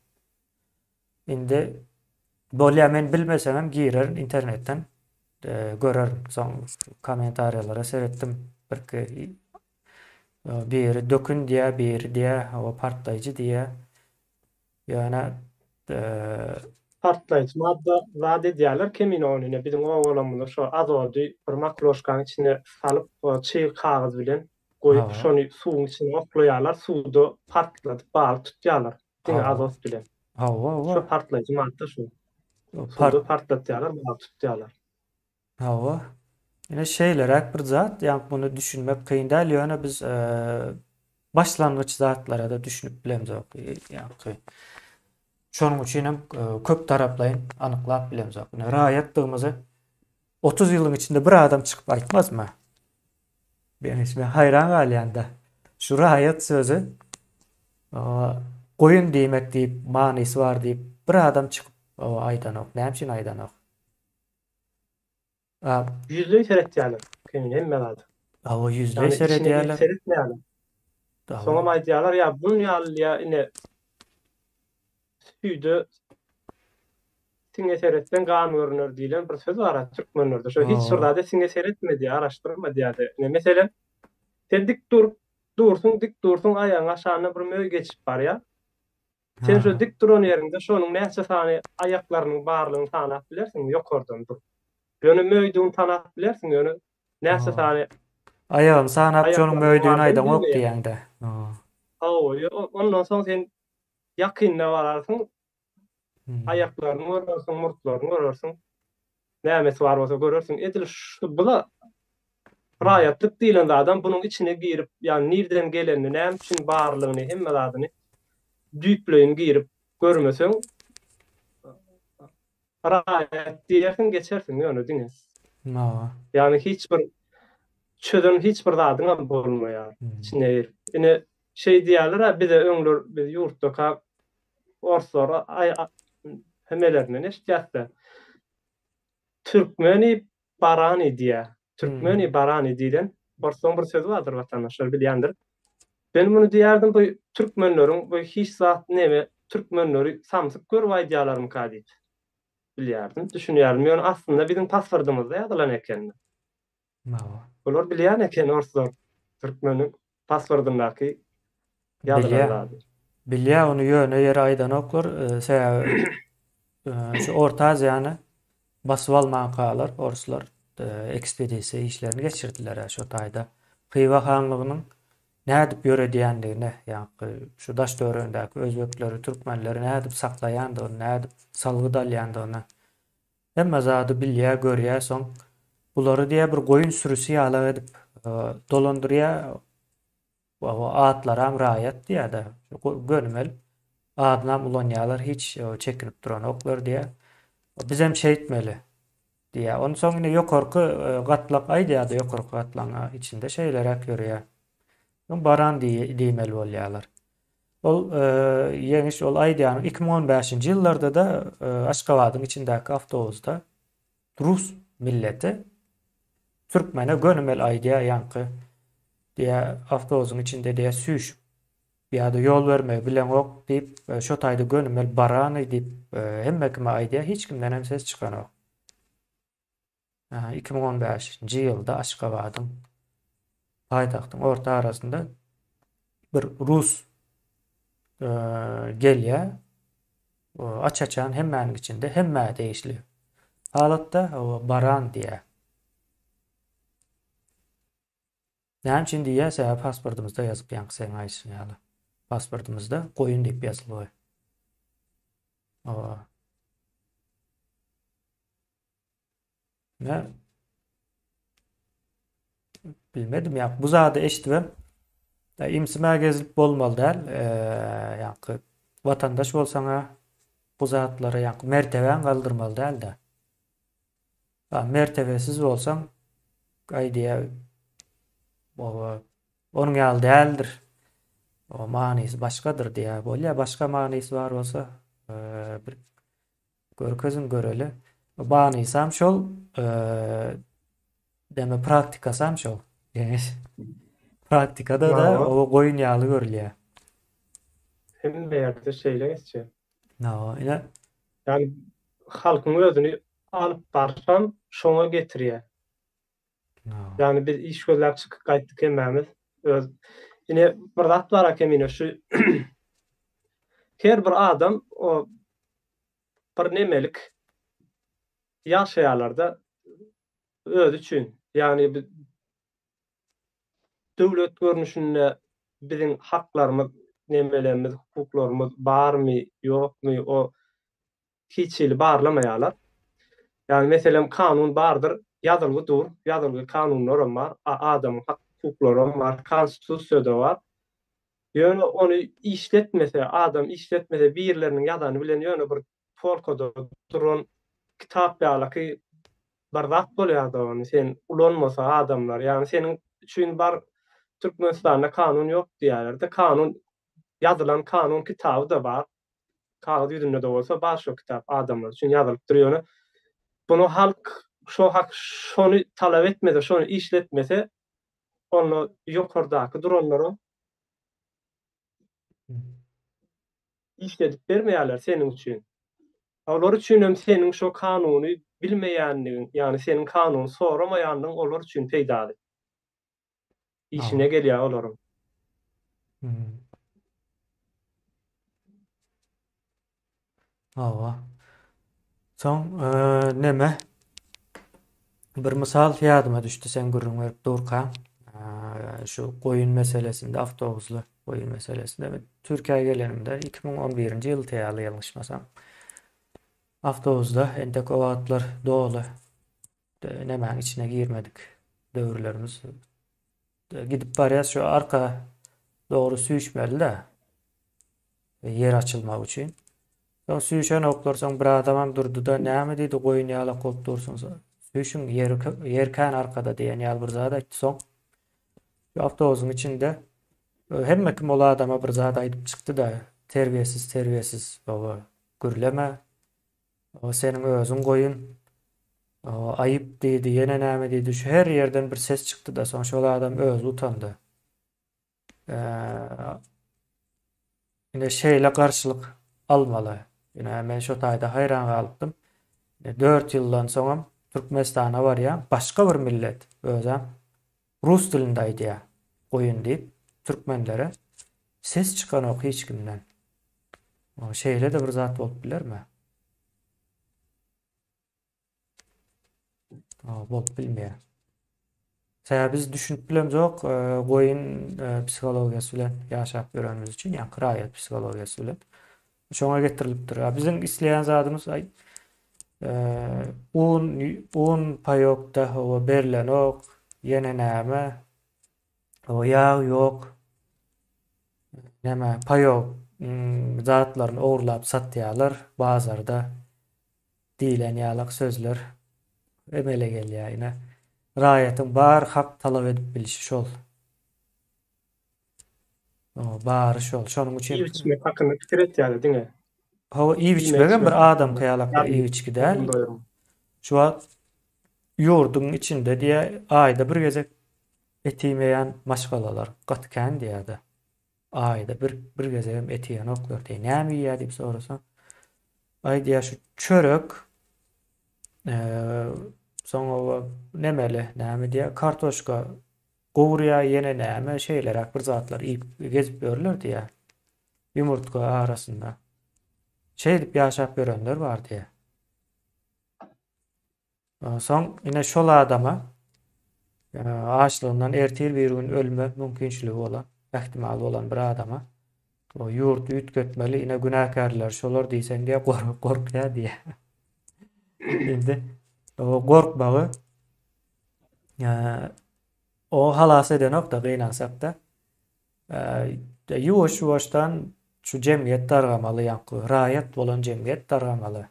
Indi bolýar men bilmesemem girerin internetden görerin. Soň kommentariýalara seretdim. Birki biri dökün diýýär, biri diýýär, hawa partlaýjy diýýär. Ýöne Partlaýjy madda zat edýärler kemine ony ine biziň obalarymyzda şo azody bir makroşkanyň içine salyp çyg kagyz bilen goýup şony suwuň içine oklaýarlar suwda partladyp balyk tutýarlar diňe azot bilen. Hawa hawa. Şo partlaýjy madda şo. Suwda partlatýarlar balyk tutýarlar. Hawa. Ine şeýleräk bir zat, ýa muny düşünmek kyn däl, ýöne biz başlangyç zatlara-da düşünip bilemzok. Ýa-ki şonuň üçin hem köp taraplaýyn anyklap bilemzok. Ine raýatdygymyzy 30 ýylyň içinde bir adam çykyp aýtmazmy? Men hiç men haýran galýan-da. Şu raýat sözi goýun diýmek diýip manysy bar diýip bir adam çykyp aýdanok. Näme üçin aýdanok? Ýüzleý seretýärler Kemin hemme zada. Hawa ýüzleý seredýärler. Seretmeýärler. Soňam aýdýarlar ýa bun ýaly ýa ine süýde siňe seretseň gan görüner diýlen bir söz bar türkmenlerde. Şo hiç bir zada siňe seretme diýýär, araşdyrma diýýär. Ine meselem sen dik durup dursuň, dik dursuň aýagyň aşagyndan bir möý geçip barýar. Sen şo dik duran ýeriňde şonuň näçe sany aýaklarynyň barlygyny sanap bilersiňmi ýokardan durup? Ýöne möýdügini tanap bilersiň, ýöne näçe sany. Aýagyny sanap şonuň Aýaklarynyň möýdügini bardygyny aýdaňok bilmeýär. diýýäň-dä. Hawa, ondan soň sen ýakynda bararsyň, aýaklaryny görersiň, murtlaryny görersiň. Nämesi bar bolsa görersiň. Edil şu bula raýatlyk diýlen zadam bunuň içine girip, ýagny nirden gelenini, näme üçin barlygyny, hemme zadyny düýpleýin girip görmeseň, raýat diýersiň, geçersiň ýöne diňe. Hawa. Ýagny hiç bir çözen hiç bir zadyňam bolmaýar içine girip. Ine şeý diýýärler-ä bize öňler biz ýurtdaka orslar hemelerinden eşitýäs-de. Türkmeni barany diýýär. Türkmeni barany diýlen orslaryň bir sözi bardyr watandaşlar bilýändir. Men muny diýerdim bu türkmenleriň bu hiç zat neme türkmenleri samsyk görüp aýdýarlarmyka diýip bilýärdim, düşünýärdim. Ýöne aslynda biziň pasportymyzda ýazylan eken. Bular bilýän eken orslar türkmeniň pasportyndaky ýazylan zady. Bilýär ony ýöne ýere aýdanoklar sebäbi şu Orta Aziýany basyp almankalar orslar ekspedisiýa işlerini geçirdiler şo taýda. Hywa hanlygynyň nädip ýöredýändigine, ýaňky şu daş-töweregindäki özbekleri, türkmenleri nädip saklaýandygyny, nädip salgyt alýandygyny Hemme zady bilýär, görýär, soň bulary diýýär bir goýun sürüsi ýalak edip dolandyrýar. Atlaram raýat diýýär-de, gönümel adynam ulanýarlar, hiç çekinip duranoklar diýýär. Bizem şeýtmeli diýýär. Onsoň ine ýokarky gatlak aýdýar-da, ýokarky gatlagyň içinde şeýleräk ýörýär. Soň baran diýmeli bolýarlar. Ol Ýeňiş ol aýdýanyň 2015-nji ýyllarda-da Aşgabadyň içindäki awtobusda rus milleti türkmene gönümel aýdýar ýaňky diýýär awtobusyň içinde diýýär süýşüp ýa-da ýol bermegi bileňok diýip şo taýda gönümel barany diýip hemme kime aýdýar hiç kimdenem ses çykanok. 2015-nji ýylda Aşgabadyň paýtagtyň orta arasynda bir rus gelýär. Aç-açan hemmäniň içinde hemmä degişli halatda baran diýýär. Näme üçin diýýär? Sebäbi pasportymyzda ýazyk ýaňky seň aýdyşyň ýaly. Pasportymyzda goýun diýip ýazylgy. Owa. Ne? Bilmedim ya. Bu zady eşidibem imsimä gezilip bolmaly däl. Ýaňky watandaş bolsaňa bu zatlara ýaňky mertebäň galdyrmaly däl-de. Mertebesiz bolsaň aýdýa oba onuň ýaly däldir. O manysy başgadyr diýä. Bolýa başga manysy bar bolsa bir Görkeziň göreli. Manysam şol, deme praktikasam şol. Geňeş. Praktikada da o goýun ýaly görülýär. Hemme ýerde şeýle geçýär. Hawa, ine. Ýagny halkyň özüni alyp barşam şoňa getirýär. Ýagny biz iş gözläp çykyp gaýtdyk hemmämiz. Öz ine bir zat bar Kemine şu her bir adam o bir nemelik ýaşaýarlarda özi üçin. Ýagny biz döwlet görnüşinde biziň haklarymyz, nemelerimiz, hukuklarymyz barmy, ýokmy o hiç hili barlamaýarlar. Ýagny meselem kanun bardyr, ýazylgy dur, ýazylgy kanunlaram bar, adamyň hak hukuklaram bar, konstitusiýada bar. Ýöne ony işletmese, adam işletmese birleriniň ýazany bilen ýöne bir polkada duran kitap ýalyky bir zat bolýarda ony sen ulanmasa adamlar, ýagny seniň üçin bar Türkmenistanda kanun ýok diýýärler-de, kanun ýazylan kanun kitaby-da bar. Kagyz ýüzünde-de bolsa bar şo kitap adamlar üçin ýazylypdyr ýöne bunu halk şo hak şony talap etmese şony işletmese onda ýokardaky duranlara işledip bermeýärler seniň üçin. Olar üçin hem seniň şo kanuny bilmeýänligiň ýagny seniň kanuny soramaýanlygyň olar üçin peýdaly. Işine gelýär olaryň. Hawa. Soň neme? Bir mysal ýadyma düşdi sen gürrüň berip durkaň. Şu goýun meselesinde awtobusly goýun meselesinde men Türkiýä gelenimde 2011-nji ýyldy ýaly ýalňyşmasam. Awtobusda entek o wagtlar doly nemäň içine girmedik döwürlerimiz. Gidip barýas şu arka dogry süýşmeli-de. Ýer açylmagy üçin. Soň süýşenoklar, soň bir adamam durdy-da, näme diýdi, goýun ýalak bolup dursuň, süýşüň, ýer, ýer kän arkada diýen ýaly bir zat aýtdy. Soň şu awtobusyň içinde e, hemme kim ol adama bir zat aýdyp çykdy-da, terbiýesiz, terbiýesiz, baba, gürleme, o seniň özüň goýun, o, aýyp diýdi, ýene näme diýdi, şu her ýerden bir ses çykdy-da, soň şol adam özi utandy. Ine şeýle garşylyk almaly. Ine men şo taýda haýran galypdym. 4 ýyldan soňam Türkmenistana barýan başga bir millet özem rus dilinde aýdýar. Goýun diýip türkmenlere ses çykanok hiç kimden. Şeýle-de bir zat bolup bilermi? Bolup bilmeýär. Sebäbi biz düşünip bilemzok, e, goýun e, psihologiýasy bilen ýaşap ýörenimiz üçin, ýa raýat psihologiýasy bilen. Şoňa getirilipdir. Biziň isleýän zadymyz aý e, un un paýokda hawa berlenok, ýene näme? Hawa ýag ýok. Näme paýok mm, zatlaryny ogurlap satýarlar bazarda. Diýlen ýalak sözler emele gelýär. Ine, raýatyň bar hak talap edip bilşi şol. Bary şol. Şonuň üçin Iýip-içmek hakynda pikir etýärler diňe. Hawa, iýip-içmegem bir adamky ýalak bir iýip-içgi däl. Şu wagt ýurduň içinde diýä aýda bir gezek et iýmeýän maşgalalar gaty kän diýýär-de. Aýda bir bir gezegem et iýenoklar diýýär. Näme iýýär diýip sorasaň, aý diýýär şu çörek, soň oba nemeli, näme diýýär, kartoşka gowurýar, ýene näme, şeýleräk bir zatlar iýip gezip ýörler diýýär. Ýumurtga arasynda. Şeýdip ýaşap ýörenler bar diýýär. Soň ine şol adama açlygyndan ertir bir gün ölme mümkinçiligi bolan, ähtimal bolan bir adama o ýurdy üýtgetmeli, ine günäkärler şolar diýseň diýä gorkýar diýä. Indi o gorkmagy o halas edenok-da gynansak-da. Ýuwaş-ýuwaşdan şu jemgyýet dargamaly, ýaňky raýat bolan jemgyýet dargamaly.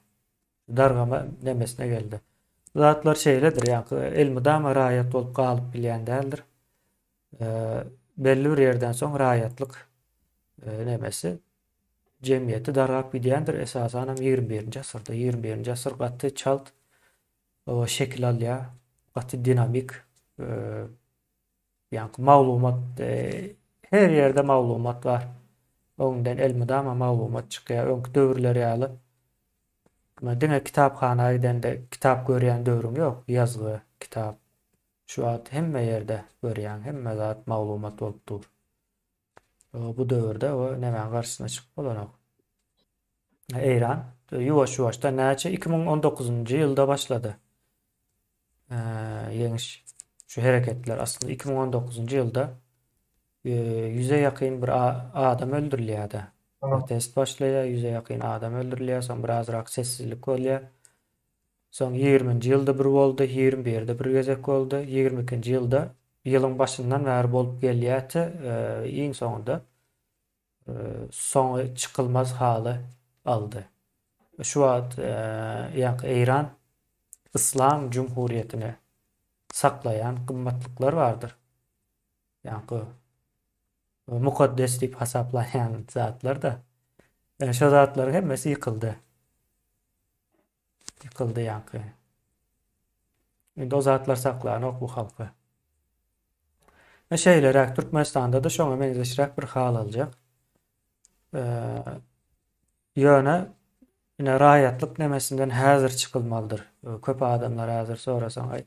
Dargama nemesine geldi. Bu zatlar şeýledir, ýaňky elmydama raýat bolup galyp bilýän däldir. Belli bir ýerden soň raýatlyk nemesi jemgyýeti dargap gidýändir, esasanam 21-nji asyrda. 21-nji asyr gaty çalt şekil alýar, gaty dinamik Ýaňky maglumat her ýerde maglumat bar. Öňden elmydama maglumat çykýar. Öňki döwürler ýaly diňe kitaphana gidende kitap görýän döwrüň ýok. Ýazgy, kitap. Şu wagt hemme ýerde görýäň, hemme zat maglumat bolup dur. Bu döwürde o nämäň garşysyna çykyp bolanok. Eýran ýuwaş-ýuwaşdan näçe 2019-njy ýylda başlady. Ýeňiş şu hereketler aslynda 2019-njy ýylda ýüze ýakyn bir adam öldürilýärdi. Protest başlaýar, ýüze ýakyn adam öldürilýär, soň birazrak sessizlik bolýar. Soň 20-nji ýylda bir boldy, 21-de bir gezek boldy, 22-nji ýylda ýylyň başyndan bäri bolup gelýärdi, iň soňunda soňy çykylmaz haly aldy. Şu wagt ýaňky Eýran Yslam jumhuriýetini saklaýan gymmatlyklar bardyr. Ýaňky mukaddes diýip hasaplanýan zatlar-da. Ýöne şo zatlaryň hemmesi ýykyldy. Ýykyldy ýaňky. Indi o zatlar saklanok bu halky. E şeýleräk Türkmenistanda-da şoňa meňzeşräk bir hal aljak. Ýöne ine raýatlyk nemesinden häzir çykylmalydyr. Köp adamlar häzir sorasaň, aý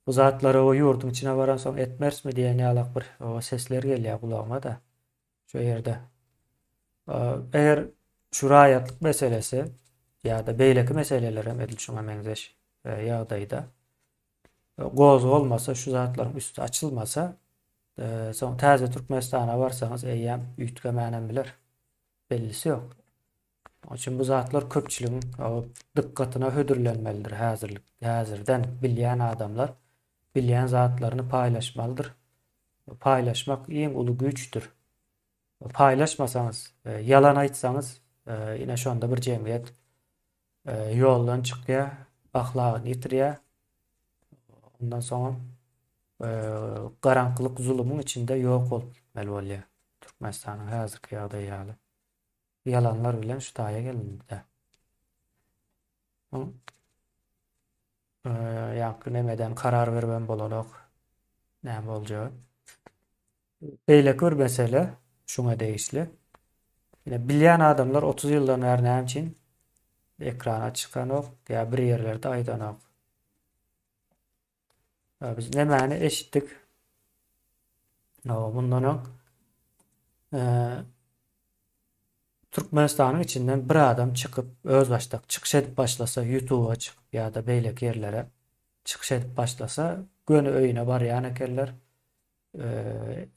bu zatlary o ýurduň içine baransoň etmerismi diýen ýalak bir sesler gelýär gulagyma-da. Şu ýerde. Eger şu raýatlyk meselesi ýa-da beýleki meseleler hem edil şuňa meňzeş ýagdaýda gozgalmasa, şu zatlaryň üsti açylmasa, Soň täze Türkmenistana barsaňyz eýýäm üýtgemänem biler. Bellisi ýok. Onuň üçin bu zatlar köpçüligiň dykgatyna hödürlenmelidir häzirlik, häzirden bilýän adamlar bilýän zatlaryny paýlaşmalydyr. Paýlaşmak iň uly güýçdür. Paýlaşmasaňyz, ýalan aýtsaňyz, ine şonda bir jemgyýet ýoldan çykýar, ahlagyny ýitirýär. Ondan soňam garaňkylyk zulumyň içinde ýok bolup gitmeli bolýar. Türkmenistanyň häzirki ýagdaýy ýaly. Ýalanlar bilen şu taýa gelindi-dä. Ýaňky nemeden karar beribem bolanok. Näme boljagy. Beýleki bir mesele şuňa degişli. Ine bilýän adamlar 30 ýyldan bäri näme üçin ekrana çykanok ýa bir ýerlerde aýdanok. Biz nämäni eşitdik? Mundan öň Türkmenistanyň içinden bir adam çykyp özbaşdak çykyş edip başlasa YouTube-a çykyp ýa-da beýleki ýerlere çykyş edip başlasa göni öýüne barýan ekenler.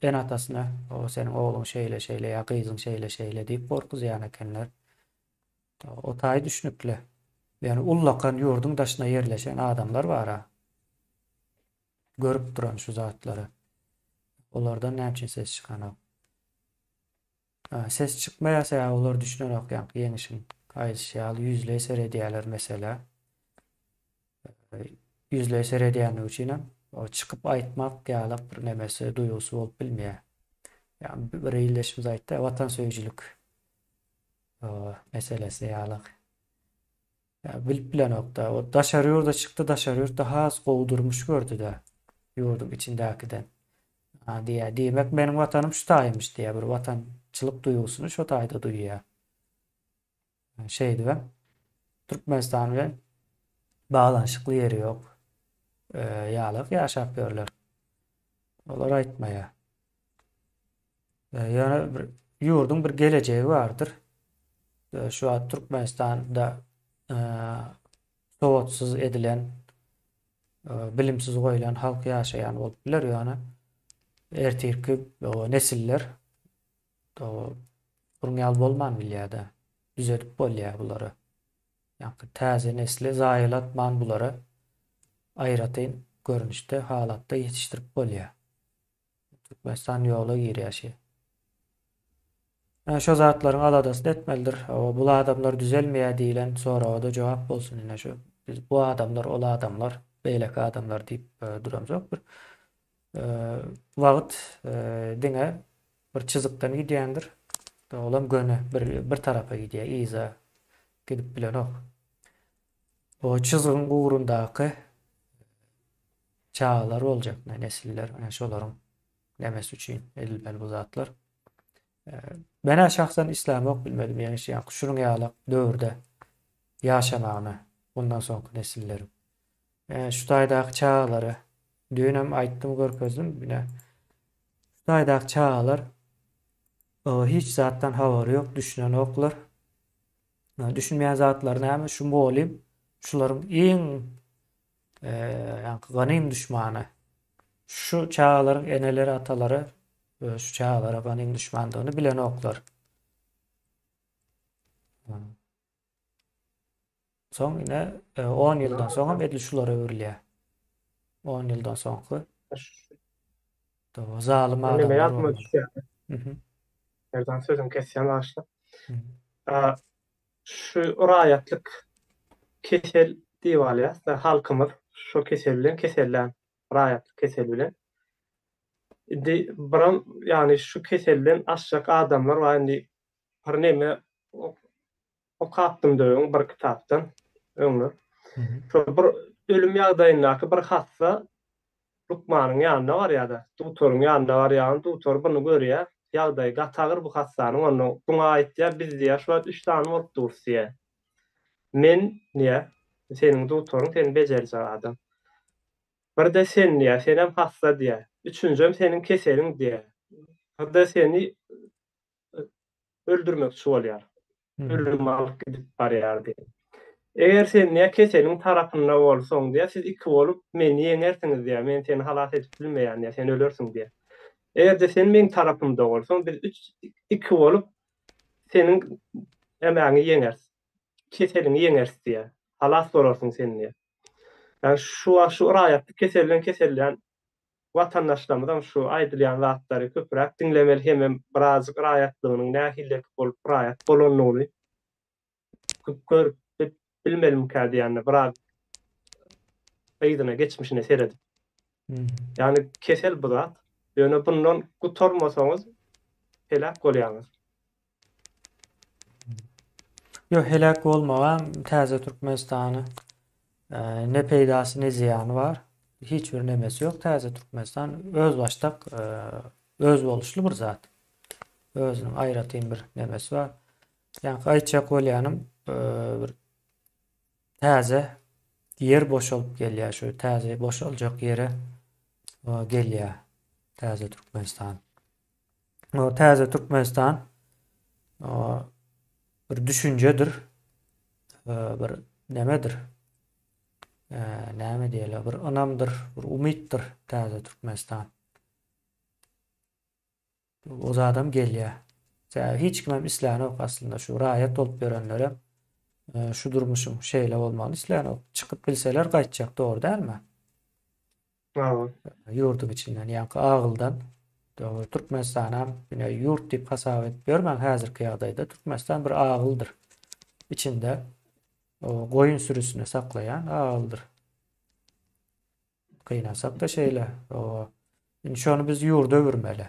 Ene-atasyna o seniň ogluň şeýle-şeýle ýa gyzyň şeýle-şeýle diýip gorkuzýan ekenler. O taýy düşnükli. Ýöne ullakan ýurduň daşyna ýerleşen adamlar bar-a. Görüp duran şu zatlary. Olardan näme üçin ses çykanok? Ses çykmaýar sebäbi olar düşünenok ýaňky ýeňişiň aýdyşy ýaly ýüzleý seredýärler meselä. Ýüzleý seredýänligi üçinem o çykyp aýtmak ýaly bir nemesi duýgusy bolup bilmeýär. Ýa bir ildeşimiz aýtdy, watansöýüjilik meselesi ýaly. Ýa bilip bilenokda. O daşary ýurda çykdy, daşary ýurtda has gowy durmuş gördü-de ýurduň içindäkiden. Ha diýýär, diýmek meniň watanym şu taýymyş diýýär, bir watançylyk duýgusyny şo taýda duýýar. Şeýdibem Türkmenistan bilen baglanyşykly ýeri ýok. Ýalak ýaşap ýörler. Olar aýtmaýar. Ýöne bir ýurduň bir gelejegi bardyr. Şu wagt Türkmenistanda sowatsyz edilen, bilimsiz goýlan halk ýaşaýan bolup biler, ýöne ertirki nesiller bunuň ýaly bolman bilýär-de. Düzedip bolýar bulary. Ýa-da täze nesli zaýalatman bulary aýratyn görnüşde, halatda ýetişdirip bolýar. Türkmenistan ýola girýär şi. Ýa şo zatlaryň aladasyny etmelidir. Hawa, bul adamlar düzelmeýär diýlen soraga-da jogap bolsun ine şu. Biz bu adamlar, ol adamlar, beýleki adamlar diýip e, duramzok bir. E, wagt e, diňe bir çyzykdan gidýändir. Olam göni bir, bir tarapa gidýär, yza gidip bilenok. O çyzygyň ugrundaky Çagalar boljak nesiller, ine şolaryň nemesi üçin edilmeli bu zatlar. Men-ä şahsan islämok bilmedim ýeňiş ýaňky şunuň ýaly döwürde ýaşamagyny bundan soňky nesilleriň. Şu taýdaky çagalary düýnem aýtdym görkezdim ine şu taýdaky çagalar hiç zatdan habary ýok düşünenoklar. Düşünmeýän zatlary näme şu mugallym şularyň iň ýaňky ganym duşmany. Şu çagalaryň eneleri, atalary şu çagalara ganym duşmandygyny bilenoklar. Soň ine 10 ýyldan soňam edil şulara öwrülýär. 10 ýyldan soňky. Zalym adamlar. Neme düşýär? Mhm. Erdan sözüňi kesýän bagyşla. Şu raýatlyk kesel diýip alýas-da, halkymyz şo kesel bilen kesellän, raýatlyk keseli bilen. Indi biram ýagny şu keselden aşjak adamlar bar indi bir neme okapdym-da öň bir kitapdan öňler. Şo bir ölüm ýagdaýyndaky bir hassa Lukmanyň ýanyna barýar-da, dugtoryň ýanyna barýar, ony dugtor buny görýär, ýagdaýy gaty agyr bu hassanyň, onda buňa aýtýar, biz diýýär, şu wagt üç sany bolup durus diýýär. Men, diýýär, seniň dugtoryň, seni bejerjek adam. Bir-de sen diýýär, senem hassa diýýär. Üçünjem seniň keseliň diýýär. Bir-de seni öldürmekçi bolýar. Ölüm alyp gidip barýar diýýär. Eger sen diýýär keseliň tarapynda bolsaň diýýär, siz iki bolup meni ýeňersiňiz diýýär, men seni halas edip bilmeýän diýýär, sen ölersiň diýýär. Eger-de sen meň tarapymda bolsaň, biz üç, iki bolup seniň emäňi ýeňeris. Keseliňi ýeňeris diýýär. Halas bolarsyň sen diýýär. Ýagny şu wagt şu raýatlyk keseli bilen kesellän watandaşlarymyzam şu aýdylýan zatlary köpräk diňlemeli hemem birazjyk raýatlygynyň nähileki bolup raýat bolandygyny görüp bilmelimikä diýende biraz yzyna geçmişine seredip. Ýagny kesel bu zat. Ýöne bundan gutarmasaňyz heläk bolýaňyz. Ýok, heläk bolmagam täze Türkmenistany ne peýdasy ne zyýany bar. Hiç bir nemesi ýok täze Türkmenistan özbaşdak özboluşly bir zat. Özüniň aýratyn bir nemesi bar. Ýaňky aýtjak bolýanym bir täze ýer boşalyp gelýär şu täze boşaljak ýere gelýär täze Türkmenistan. O täze Türkmenistan bir düşünjedir. Bir nemedir? Näme diýeli? Bir ynamdyr, bir umytdyr täze Türkmenistan. O zadam gelýär. Sebäbi hiç kimem islänok aslynda şu raýat bolup ýörenlerem şu durmuşyň şeýle bolmagyny islänok. Çykyp bilseler gaýtjak dogry dälmi? Hawa. Ýurduň içinden ýaňky agyldan dogry Türkmenistanam ine ýurt diýip hasap edip ýörmäň häzirki ýagdaýda Türkmenistan bir agyldyr. Içinde goýun sürüsini saklaýan agyldyr. Gynansak-da şeýle. Indi şony biz ýurda öwürmeli.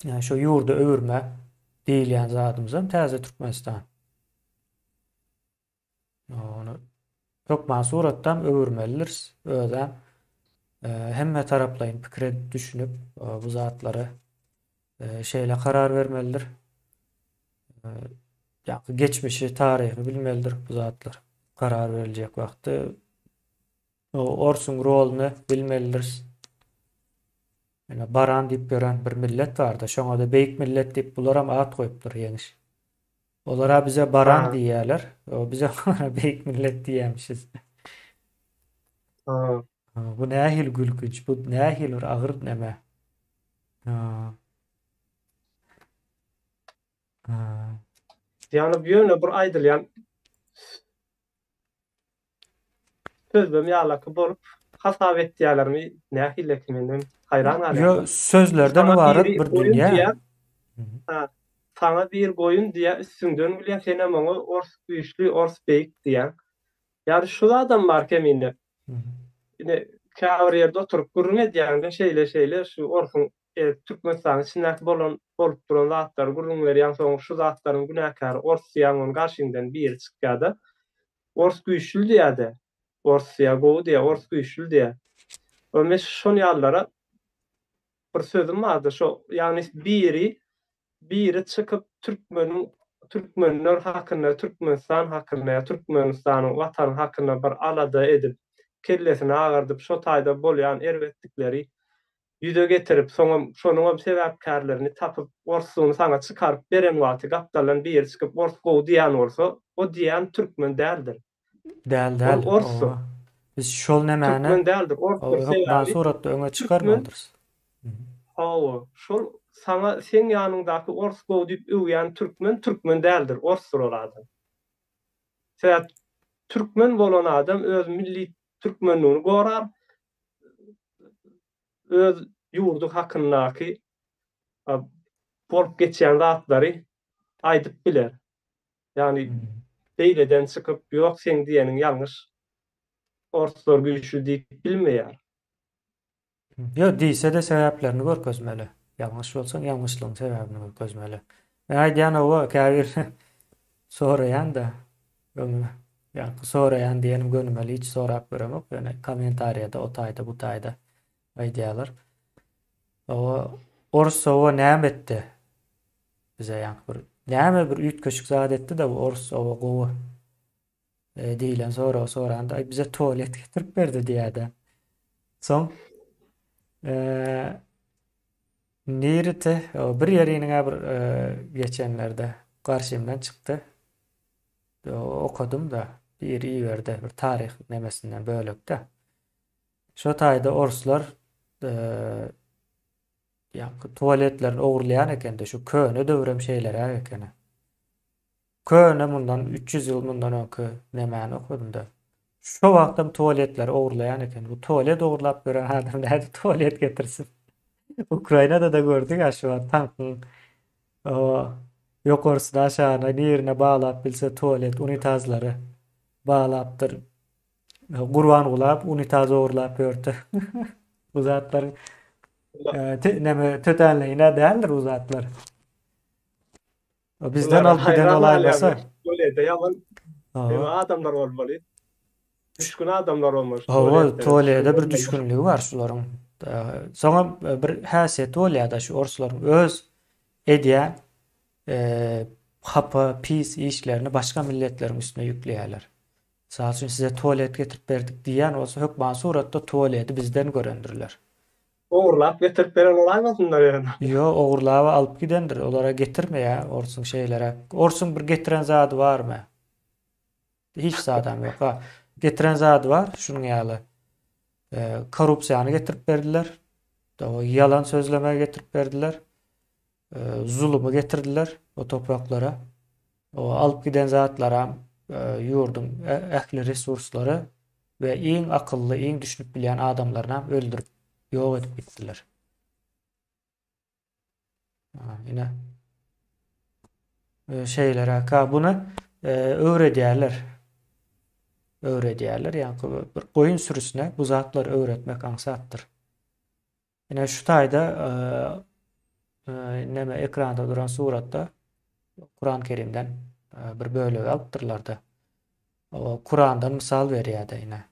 Ýani şo ýurda öwürme diýilýän zadymyzam täze Türkmenistan. Ony hökman suratdan öwürmelidiris. Özem hemme taraplaýyn pikir edip düşünip bu zatlary şeýle karar bermelidir. Ýa geçmişi, taryhy bilmelidir bu zatlar. Karar beriljek wagtda orsuň roluny bilmelidiris. Ýöne baran diýip ýören bir millet bardy. Şoňa-da beýik millet diýip bularam at goýupdyr ýeňiş. Olara bize baran diýýärler. Bize beýik millet diýýärmişiz. Bu nähili gülkünç, bu nähili bir agyr neme. Ýagny bu ýöne bir aýdylýan Sözlem ýalaky bolup hasap etýälermi nähileki menem haýran galýan. Ýo sözlerden ybarat bir dünýä. Ha, saňa bir goýun diýýä üstüňden gülýä senem oňa ors güýçli ors beýik diýýäň. Ýagny şu zadam bar kemine. Ine käbir ýerde oturyp gürrüň edýäňde şeýle şeýle şu orsuň Türkmenistanyň içindäki bolan bolup duran zatlary gürrüň berýäň soň şu zatlaryň günäkäri ors diýýäň ony garşyňdan biri çykýada Ors güýçli diýýär-de. Ors diýýär, gowy diýýär, ors güýçli diýýär. We men şol ýalylara bir sözüm bardy, şo, ýagny biri, biri çykyp türkmeniň, türkmenler hakynda, Türkmenistan hakynda ýa Türkmenistanyň Watany hakynda bir alada edip, kellesini agyrdyp, şo taýda bolýan erbetlikleri ýüze getirip, soňam şonuňam sebäpkärlerini tapyp, orslugyny saňa çykaryp beren wagty gapdaldan biri çykyp ors gowy diýýän bolsa, o diýýän türkmen däldir. Däl däl. Ol orsdur. Oba. Biz şol nemäni Türkmen däldir, orsdur. hökman Sebäbi suratda öňe türkmen çykarmalydyrys. Hawa, şol saňa seň ýanyňdaky ors gowy diýip öwýän türkmen türkmen däldir, orsdur ol adam. Sebäp türkmen bolan adam öz milli türkmenligini gorar, öz ýurdy hakyndaky bolup geçýän zatlary aýdyp biler. Ýagny beýleden çykyp, ýok seň diýeniň ýalňyş, orslar güýçli diýip bilmeýär. Ýok, diýse-de sebäplerini görkezmeli. Ýalňyş bolsaň, ýalňyşlygyň sebäbini görkezmeli. Men aýdýan oba käbir soraýan-da, öňe ýaňky soraýan diýenim gönümel hiç sorap göremok, ýöne kommentariýada o taýda bu taýda aýdýarlar. Oba orus oba näme etdi? Bize ýaňky bir näme bir üýtgeşik zat etdi-de bu orus oba gowy. Diýlen soragy soranda, aý bize tualet getirip berdi diýýär-de. Soň nirede bir ýeriniň bir geçenlerde garşymdan çykdy. Okadym-da, biri iberdi bir taryh nemesinden bölekde. Şo taýda orslar. Ýaňky tualetlerini ogurlaýan ekende şu köne döwrem şeýleräk ekeni. Köne mundan 300 ýyl mundan öňki nemäni okadymda. Şo wagtam tualetleri ogurlaýan eken. Bu tualet ogurlap ýören adam nädip tualet getirsin? Ukrainada-da gördük-ä şu wagt tankyň ýokarsyna aşagyna nirine baglap bilse tualet unitazlary baglapdyr. Gurbangulap unitaz ogurlap ýördi. Bu zatlaryň neme tötänleýin-ä däldir bu zatlar. Bizden alyp giden bolaýmasa. Tualete ýaman neme adamlar bolmaly. Düşgün adamlar bolmaly. Hawa, tualete bir düşgünligi bar şularyň. Soňam bir häsiýeti bolýar-da şu orslaryň öz edýän hapa, pis işlerini başga milletleriň üstüne ýükleýärler. Mysal üçin size tualet getirip berdik diýýän bolsa hökmany suratda tualeti bizden görendirler. Ogurlap getirip beren bolaýmasynlar ýöne. Ýok ogurlaba alyp gidendir olara getirmeýä orsuň şeýleräk. Orsuň bir getiren zady barmy? Hiç zadam ýok. Ha getiren zady bar şunuň ýaly korrupsiýany getirip berdiler. Ýalan sözlemegi getirip berdiler. Zulumy getirdiler o topraklara. O alyp giden zatlaram ýurduň ähli resurslary we iň akylly, iň düşünip bilýän adamlarynam öldürip, ýok edip gitdiler. Ine. Şeýleräk. Ha, buny öwredýärler. Öwredýärler. Ýaňky bir goýun sürüsine bu zatlary öwretmek aňsatdyr. Ine şu taýda neme ekranda duran suratda Kuran Kerimden bir bölegi alypdyrlar-da. O Kurandan mysal berýär-de ine.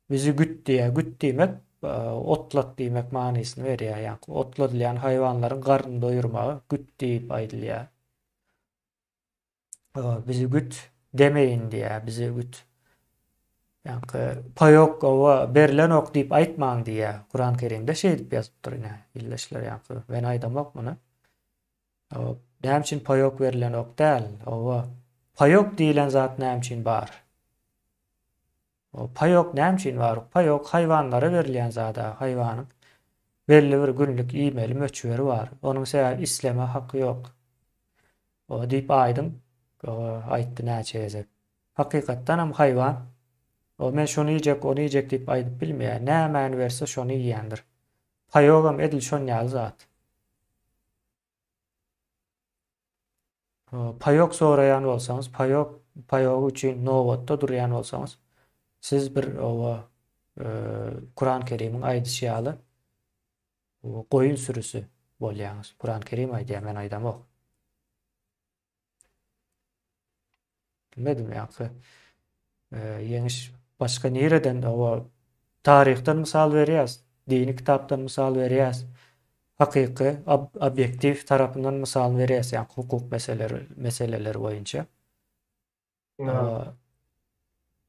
Bizi güt diýýär. Güt diýmek otlat diýmek manysyny berýär. Ýagny otladylýan haýwanlaryň garnyny doýurmagy güt diýip aýdylýar. Bizi güt demeýin diýýär, bizi güt. Ýaňky paýok owa berlenok diýip aýtmaň diýýär. Kuran Kerimde şeýdip ýazypdyr ine ildeşler ýaňky. Men aýdamok muny. Näme üçin paýok berlenok däl? Owa paýok diýlen zat näme üçin bar? Paýok näme üçin bar? Paýok haýwanlara berilýän zada, haýwanyň belli bir günlük iýmeli möçberi bar. Onuň sebäbi isleme haky ýok. O diýip aýdyň aýtdy näçe gezek. Hakykatdanam haýwan o men şony iýjek, ony iýjek diýip aýdyp bilmeýär. Nämäni berse şony iýýändir. Paýogam edil şon ýaly zat. Paýok soraýan bolsaňyz, paýok, paýogy üçin nobatda durýan bolsaňyz, siz bir oba Kuran Kerimiň aýdyşy ýaly goýun sürüsi bolýaňyz. Kuran Kerim aýdýar, men aýdamok. Bilmedim ýaňky ýeňiş başga nireden oba taryhdan mysal berýäs, dini kitapdan mysal berýäs, hakyky obýektiw tarapyndan mysal berýäs ýaňky hukuk meseleleri meseleleri boýunça.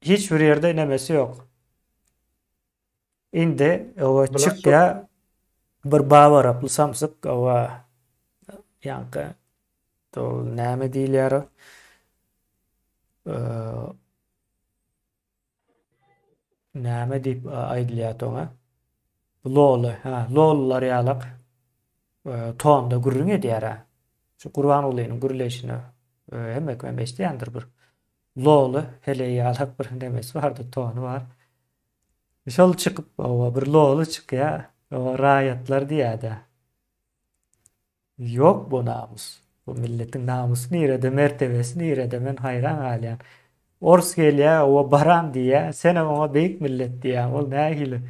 Hiç bir ýerde nemesi ýok. Indi oba çykýa bir babaraply samsyk oba ýaňky to näme diýilýär o? Näme diýip aýdylýar oňa? Loly, ha, lolular ýalak tonda gürrüň edýär-ä. Şu Gurbangulynyň gürleýşini hemme kim hem eşidýändir bir. Loly heleý ýalak bir nemesi bardy, tony bar. Şol çykyp, oba bir loly çykýar, oba raýatlar diýýär-de. Ýok bu namys. Bu milletiň namysy nirede, mertebesi nirede, men haýran galýan. Ors gelýär, oba baran diýýär, senem oňa beýik millet diýýäň, ol nähili?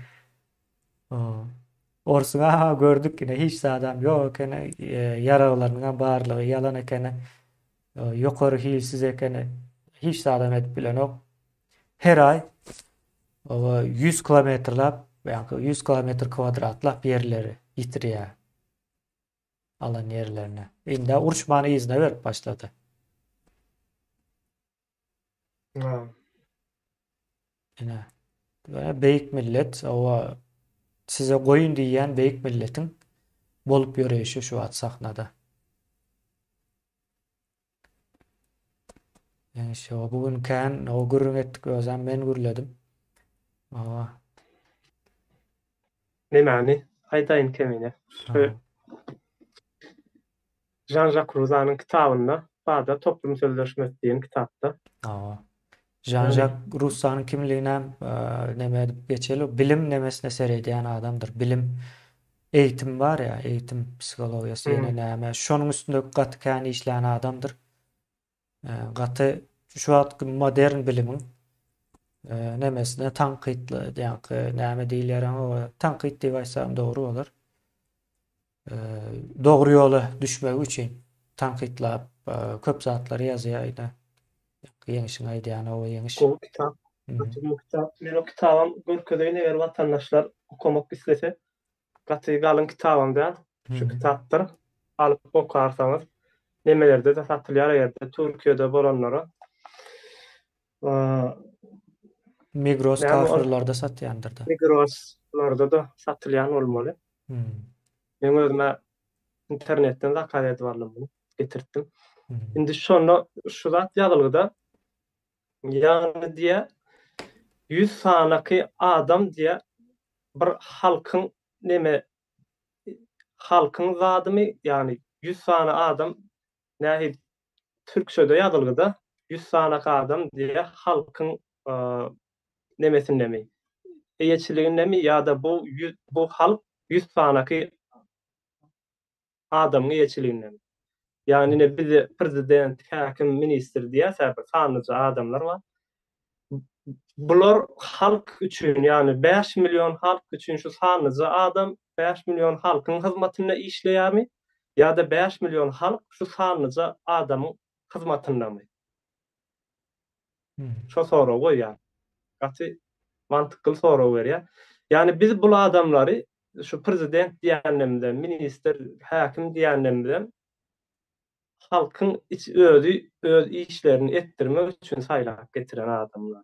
Orsuň-a gördük ine hiç zadam ýok ekeni, ýaraglarynyňam barlygy ýalan ekeni, ýokary hilsiz ekeni, hiç zadam edip bilenok. Her aý oba 100 kilometrlap, ýa-da 100 kilometr kwadratlap ýerleri ýitirýär. Alan ýerlerini. Indi uruşmany yzyna berip başlady. Ine. Beýik millet, owa size goýun diýýän beýik milletiň bolup ýöreýşi şu wagt sahnada. Ýeňiş, owa bu gün kän o gürrüň etdik, özem men gürledim. Owa. Nemäni aýdaýyn kemine? Şu. Žan-Žak Ruzanyň kitabynda barda Toplum sözleşmesi diýen kitapda. Hawa. Žan-Žak Russanyň kimliginem neme edip geçeli, bilim nemesine seredýän adamdyr. Bilim, eýitim bar ýa, eýitim psihologiýasy ýene näme, şonuň üstünde gaty kän işlän adamdyr. Gaty şu wagtky modern bilimiň nemesine tankytly, ýaňky näme diýilýär oňa, tankyt diýip aýtsam dogry bolar. Dogry ýola düşmegi üçin tankytlap köp zatlary ýazýar ine. Ýeňişiň aýdýany oba ýeňiş. Gowy kitap. Gaty gowy kitap. Men o kitabam görkezeýin eger watandaşlar okamak islese. Gaty galyň kitabam däl. Şu kitapdyr. Alyp okarsaňyz. Nemelerde-de satylýar eger-de Türkiýede bolanlara. Migros, Carrefourlarda satýandyrda. Migroslarda-da satylýan bolmaly. Meň özüm-ä internetden zakaz edip aldym muny, getirtdim. Indi şonda şu zat ýazylgyda, ýagny diýýär, 100 sanaky adam diýýär, bir halkyň neme halkyň zadymy, ýagny 100 sany adam nähili türkçede ýazylgyda 100 sanaky adam diýýär halkyň nemesindemi, eýeçiligindemi ýa-da bu bu halk 100 sanaky adamyň eýeçiligindemi? Ýagny ine bize prezident, häkim, ministr diýýäs hä bir sanlyja adamlar bar. Bular halk üçin, ýagny 5 million halk üçin şu sanlyja adam 5 million halkyň hyzmatynda işleýärmi ýa-da 5 million halk şu sanlyja adamyň hyzmatyndamy? Şo soragy goýýar. Gaty mantykly sorag berýär. Ýagny biz bul adamlary şu prezident diýenimizem, ministr, häkim diýenimizem halkyň iç özi öz işlerini etdirmek üçin saýlap getiren adamlar.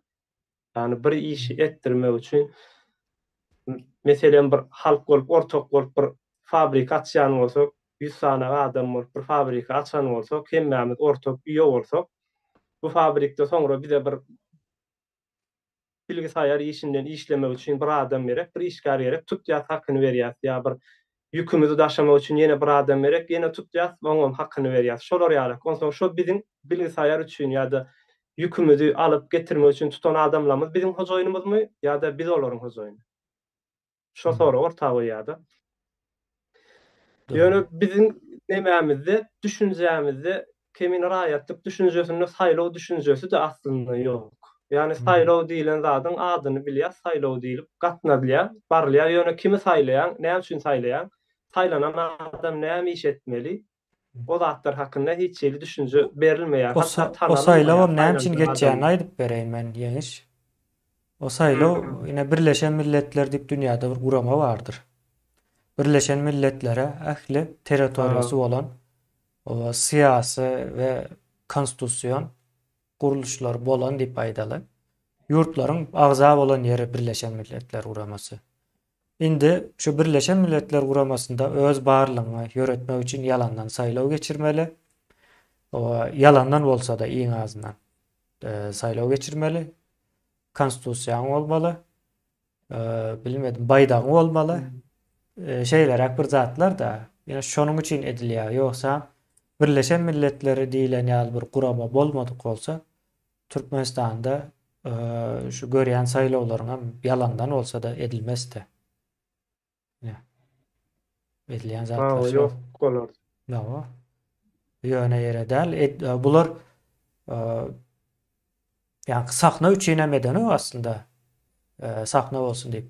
Ýagny bir işi etdirmek üçin meselem bir halk bolup ortak bolup bir fabrika açýan bolsak, 100 sany adam bolup bir fabrika açan bolsak, hemmämiz ortak üýe bolsak, bu fabrikde soňra bize bir bilgisaýar işinden işlemek üçin bir adam gerek, bir işgär gerek, tutýas hakyny berýäs ýa bir ýükümizi daşamak üçin ýene bir adam gerek, ýene tutýas, oňam hakyny berýäs. Şolar ýaly. Onsoň şo biziň bilgisaýar üçin ýa-da ýükümizi alyp getirmek üçin tutan adamlarymyz biziň hojaýynymyzmy ýa-da biz olaryň hojaýyny? Şo soragy orta goýýar-da. Ýöne biziň nemämizde, düşünjämizde kemine raýatlyk düşünjesinde saýlaw düşünjesi-de aslynda ýok. Ýagny saýlaw diýlen zadyň adyny bilýäs, saýlaw diýlip gatnadylýar, barylýar, ýöne kimi saýlaýaň, näme üçin saýlaýaň, saýlanan adam näme iş etmeli, o zatlar hakynda hiç hili düşünje berilmeýär, hatda O saýlawam näme üçin geçýänini aýdyp bereýin men, Ýeňiş. O saýlaw ine Birleşen Milletler diýip dünýäde bir gurama bardyr. Birleşen Milletlere ähli territoriýasy bolan syýasy we konstitusion gurluşlary bolan diýip aýdaly. Ýurtlaryň agza bolan ýeri Birleşen Milletler Guramasy. Indi şu Birleşen Milletler Guramasynda öz barlygyňy ýöretmek üçin ýalandan saýlaw geçirmeli. Ýalandan bolsa-da iň azyndan saýlaw geçirmeli. Konstitusiýaň bolmaly. Bilmedim, baýdagyň bolmaly. Şeýleräk bir zatlar-da. Ýöne şonuň üçin edilýär. Ýogsa Birleşen Milletleri diýlen ýaly bir gurama bolmadyk bolsa, Türkmenistanda şu görýän saýlawlaryňam ýalandan bolsa-da edilmezdi. Ine. Edilýän zatlar şol. Ýok bolardy. Ýok. Ýöne ýere däl. Bular ýa sahna üçin hem edenok aslynda. Sahna bolsun diýip.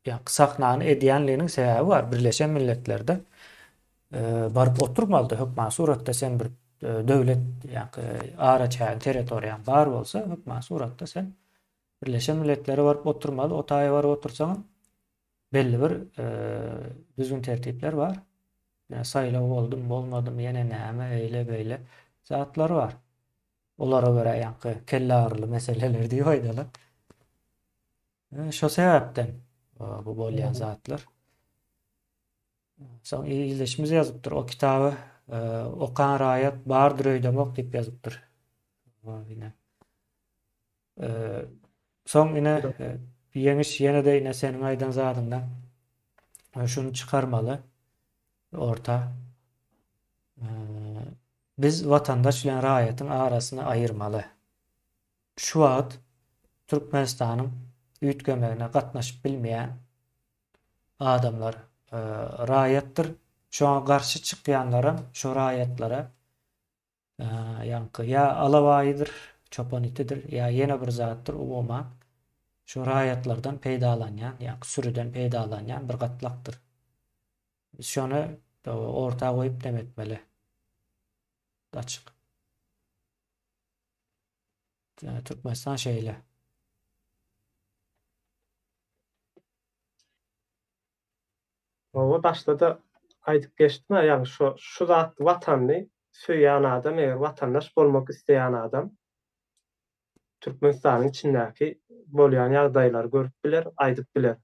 Ýa sahnany edýänliginiň sebäbi bar. Birleşen Milletlerde baryp oturmalydy hökman suratda sen bir döwlet ýa araçägiň territoriýaň bar bolsa hökman suratda sen Birleşen Milletlere baryp oturmaly. O taýa baryp otursaňam belli bir düzgün tertipler bar. Ýa saýlaw boldum, bolmadym, ýene näme, eýle beýle zatlar bar. Olara görä ýaňky kelleagyryly meseleler diýip aýdaly. Şo sebäpden bu bolýan zatlar. Soň ildeşimiz ýazypdyr, o kitaby okan raýat bardyr öýdemok diýip ýazypdyr. Ine. Soň ine ýeňiş ýene-de ine seniň aýdan zadyňdan şuny çykarmaly orta. Biz watandaş bilen raýatyň arasyny aýyrmaly. Şu wagt Türkmenistanyň üýtgemegine gatnaşyp bilmeýän adamlar raýatdyr. Şoňa garşy çykýanlaram şo raýatlara ýaňky ýa alabaýydyr, çopan itidir, ýa ýene bir zatdyr, umuman şo raýatlardan peýdalanýan, ýaňky sürüden peýdalanýan bir gatlakdyr. Biz şony orta goýup neme etmeli. Açyk. Türkmenistan şeýle. Hawa başda-da aýdyp geçdim-ä, ýagny şo şu zat watanyny söýýän adam, eger watandaş bolmak isleýän adam Türkmenistanyň içindäki bolýan ýagdaýlary görüp biler, aýdyp biler.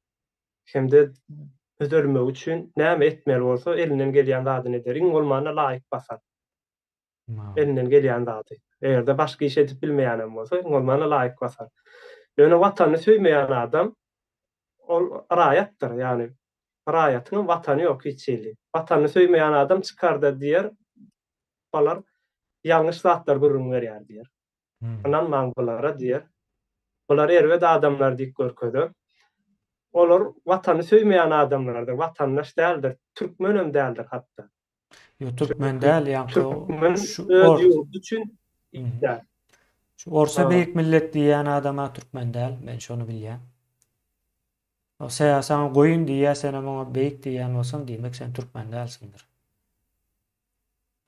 Hem-de düzelmegi üçin näme etmeli bolsa elinden gelýän zadyny eder. Iň bolmanda laýk basar. Elinden gelýän zady. Eger-de başga iş edip bilmeýänem bolsa, iň bolmanda laýk basar. Ýöne watanyny söýmeýän adam ol raýatdyr. Ýagny raýatyňam watany ýok hiç hili. Watanyny söýmeýän adam çykar-da diýer, Balar ýalňyş zatlar gürrüň berýär diýer. Ynanmaň bulara diýer. Bular erbet adamlar diýip görkezer. Olar watany söýmeýän adamlardyr, watandaş däldir, türkmenem däldir hatda. Ýok, türkmen däl, ýaňky Türkmen öz ýurdy üçin däl. Şu orsa beýik millet diýýän adama türkmen däl, men şony bilýän. O saňa goýun diýýär, senem oňa beýik diýýän bolsaň, diýmek sen türkmen dälsiňdir.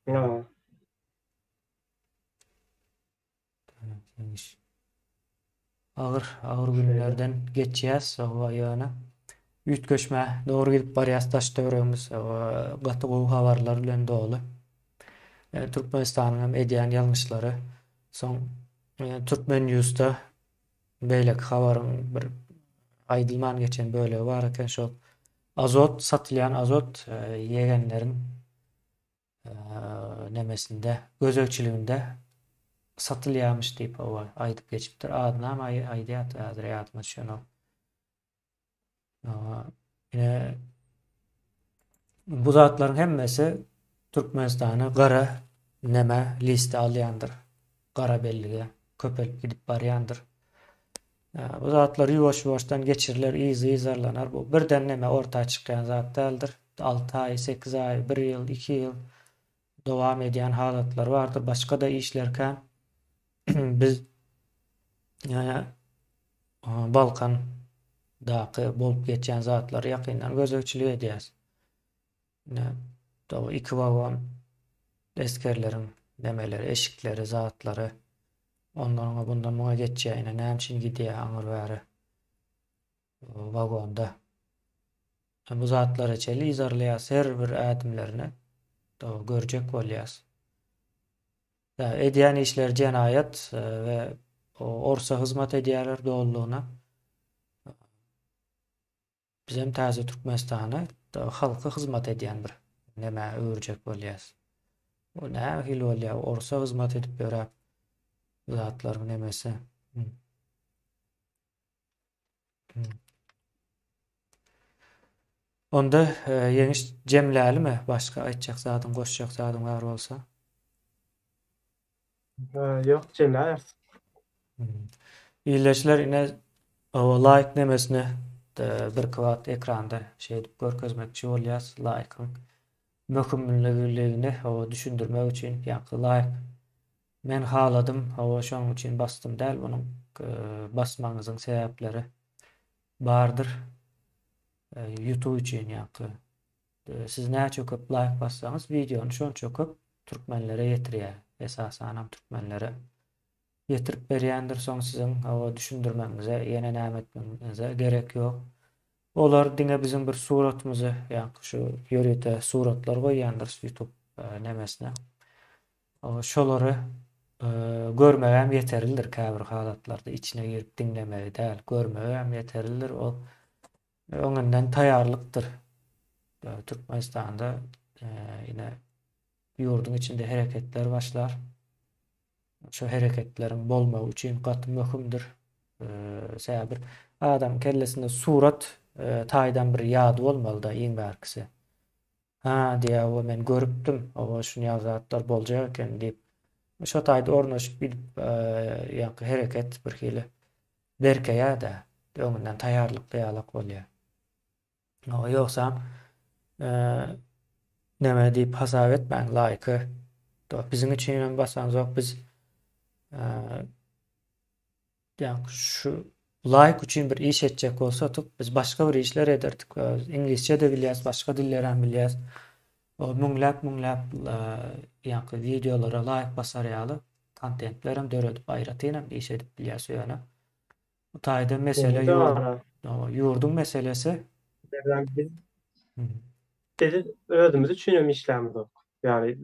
Ýa. Agyr, agyr günlerden geçýäs, hawa, ýöne üýtgeşmä dogry gidip barýas, daş-töweregimiz gaty gowy habarlar bilen doly. Türkmenistanyň hem edýän ýalňyşlary, soň Türkmen Newsda beýleki habaryň bir aýdylman geçen bölegi bar eken, şol azot, satylýan azot ýegenleriň nemesinde, gözegçiliginde satylýarmyş diýip hawa aýdyp geçipdir. Adynam aýdýardy, häzir ýadyma düşenok. Ine bu zatlaryň hemmesi Türkmenistany gara neme liste alýandyr. Gara bellige köpelip gidip barýandyr. Bu zatlar ýuwaş-ýuwaşdan geçiriler, yzy yzarlanar. Bu birden neme orta çykýan zat däldir. Alty aý, sekiz aý, bir ýyl, iki ýyl dowam edýän halatlar bardyr. Başga-da işler kän. Biz ýa Balkandaky bolup geçýän zatlary ýakyndan gözegçilik edýäris. Ine, iki wagon esgerleriň nemeleri, eşikleri, zatlary ondan oňa, bundan muňa geçýär. Ine, näme üçin gidýär aňyr bäri wagonda. Bu zatlara çenli yzarlaýas, her bir ädimlerini görjek bolýas. Edýän işleri jenaýat we orsa hyzmat edýärler dolulygyna. Bizem täze Türkmenistany halka hyzmat edýän bir nämä öwürjek bolýas. O nähili bolýar? Orsa hyzmat edip ýöräp zatlaryň nemesi. Onda ýeňiş jemlälimi? Başga aýtjak zadyň, goşjak zadyň bar bolsa. Ýok, jemläýeris. Ildeşler ine o laýk nemesini birki wagt ekranda şeýdip görkezmekçi bolýas laýkyň möhümligini o düşündirmek üçin ýaňky laýk men haladym hawa şonuň üçin basdym däl munuň basmagyňyzyň sebäpleri bardyr YouTube üçin ýaňky Siz näçe köp laýk bassaňyz wideony şonça köp türkmenlere ýetirýär. Esasanam türkmenlere ýetirip berýändir. Soň siziň hawa düşündirmegiňize ýene näme etmegiňize gerek ýok. Olar diňe biziň bir suratymyzy ýaňky şu ýörite suratlar goýýandyrys YouTube nemesine. Şolary görmegem ýeterlidir käbir halatlarda içine girip diňlemegi däl, görmegem ýeterlidir. Ol Öňünden taýýarlykdyr. Türkmenistanda ine ýurduň içinde hereketler başlar. Şu hereketleriň bolmagy üçin gaty möhümdir. Sebäbi bir adam kellesinde surat taýdan bir ýady bolmaly-da iň bärkisi. Ha diýýär, hawa men görüpdim, hawa şuny ýaly zatlar boljak eken diýip, şo taýda ornaşyp gidip, ýaňky hereket birhili berkeýär-de, öňünden taýýarlykly ýalak bolýar. Hawa, ýogsam neme diýip hasap etmäň laýky. Biziň üçin hem basaňzok, biz Ýa şu laýk üçin bir iş etjek bolsadyk, biz başga bir işler ederdik. Iňlisçe-de bilýäs, başga dillerem bilýäs. O müňläp-müňläp ýaňky wideolara laýk basar ýaly kontentlerem döredip, aýratynam iş edip bilýäs ýöne. Bu taýda mesele ýurt, ýurduň meselesi. Biz biz özümiz üçin hem işlämizok. Ýagny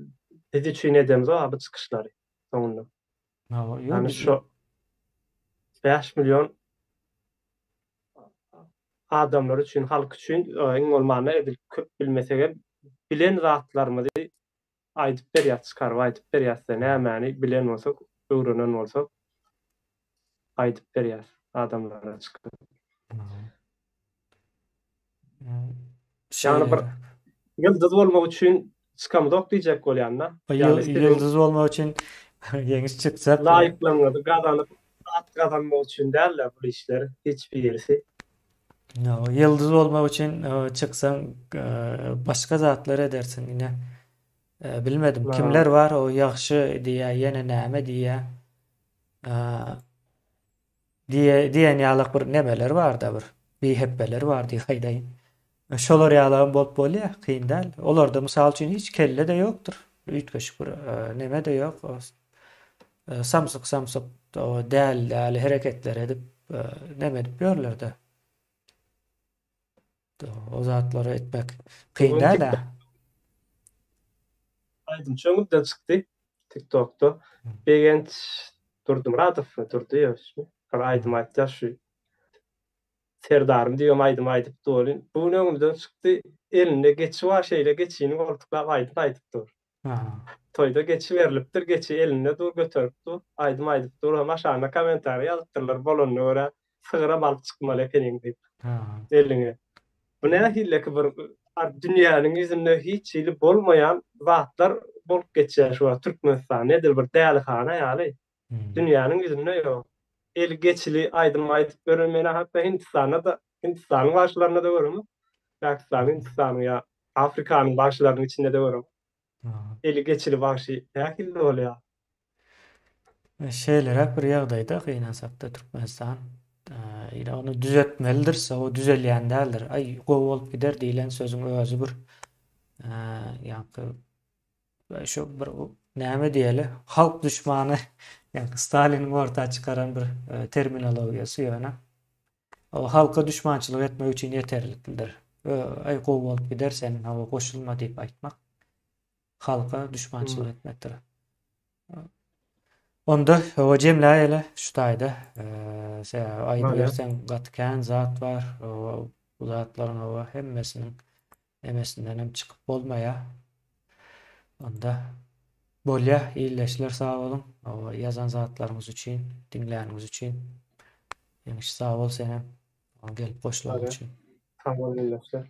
biz üçin edemzok bu çykyşlary soňunda. Ýagny şu 5 million adamlar üçin, halk üçin iň bolmanda edil köp bilmesegem bilen zatlarymyzy aýdyp berýäs, çykaryp aýdyp berýäs-de, nämäni bilen bolsak, öwrenen bolsak aýdyp berýäs adamlara çykyp. Ýagny bir ýyldyz bolmak üçin çykamzok diýjek bolýan-da. Ýyldyz bolmak üçin ýeňiş çykjak. Laýyklaryňyzy gazanyp, at gazanmak üçin däl-de bu işler hiç birisi. Ýyldyz bolmak üçin çyksaň başga zatlar edersiň ine. Bilmedim kimler bar o ýagşy diýýä ýene näme diýýä. Diýe, diýen ýalak bir nemeler bar-da bir, bihepbeler bar diýip aýdaýyn. Şolar ýalagam bolup bolýar, kyn däl. Olarda mysal üçin hiç kelle-de ýokdur. Üýtgeşik bir neme-de ýok. Samsyk-samsyk däli-däli hereketler edip, neme edip ýörler-de. O zatlary etmek kyn däl-ä. Aýdymçy öňümden çykdy TikTokda. Begenç Durdymyradowmy, Durdyýewiçmi? Bir aýdym aýtýar şu Serdarym diýibem aýdym aýdypdy welin, bu gün öňümden çykdy, elinde geçi bar, şeýle geçini goltuklap aýdym aýdyp dur. Toýda geçi berlipdir, geçi elinde dur, göterip dur, aýdym aýdyp dur, hem aşagyna kommentariý ýazypdyrlar, bolanyna görä sygyram alyp çykmaly ekeniň diýip, eliňe. Bu nähileki bir dünýäniň ýüzünde hiç hili bolmaýan zatlar bolup geçýär şu wagt Türkmenistanda, edil bir dälihana ýaly. Dünýäniň ýüzünde ýok. Eli geçili aýdym aýdyp ýören men hatda Hindistanda-da, Hindistanyň bagşylarynda-da göremok. Pakistanyň, Hindistanyň ýa Afrikanyň bagşylarynyň içinde-de göremok. Eli geçili bagşy nähili bolýar? Şeýleräk bir ýagdaýda gynansakda Türkmenistan ýa ony düzetmelidiris, o düzelýän däldir. Aý, gowy bolup gider diýlen sözüň özi bir ýaňky şu bir näme diýeli, halk duşmany, ýagny Staliniň orta çykaran bir e, terminologiýasy ýöne. O halka duşmançylyk etmek üçin ýeterliklidir. Aý gowy bolup gider sen, hawa goşulma diýip aýtmak halka duşmançylyk hmm. etmekdir. Onda o jemläýeli şu taýda. Sebäbi aýdyberseň gaty kän zat bar. O bu zatlaryň oba hemmesiniň Nemesindenem çykyp bolmaýa. Onda bolýa ildeşler sag boluň. Oba ýazan zatlaryňyz üçin, diňläniňiz üçin. Ýeňiş sag bol senem. Gelip goşulanyň üçin. Sag boluň ildeşler.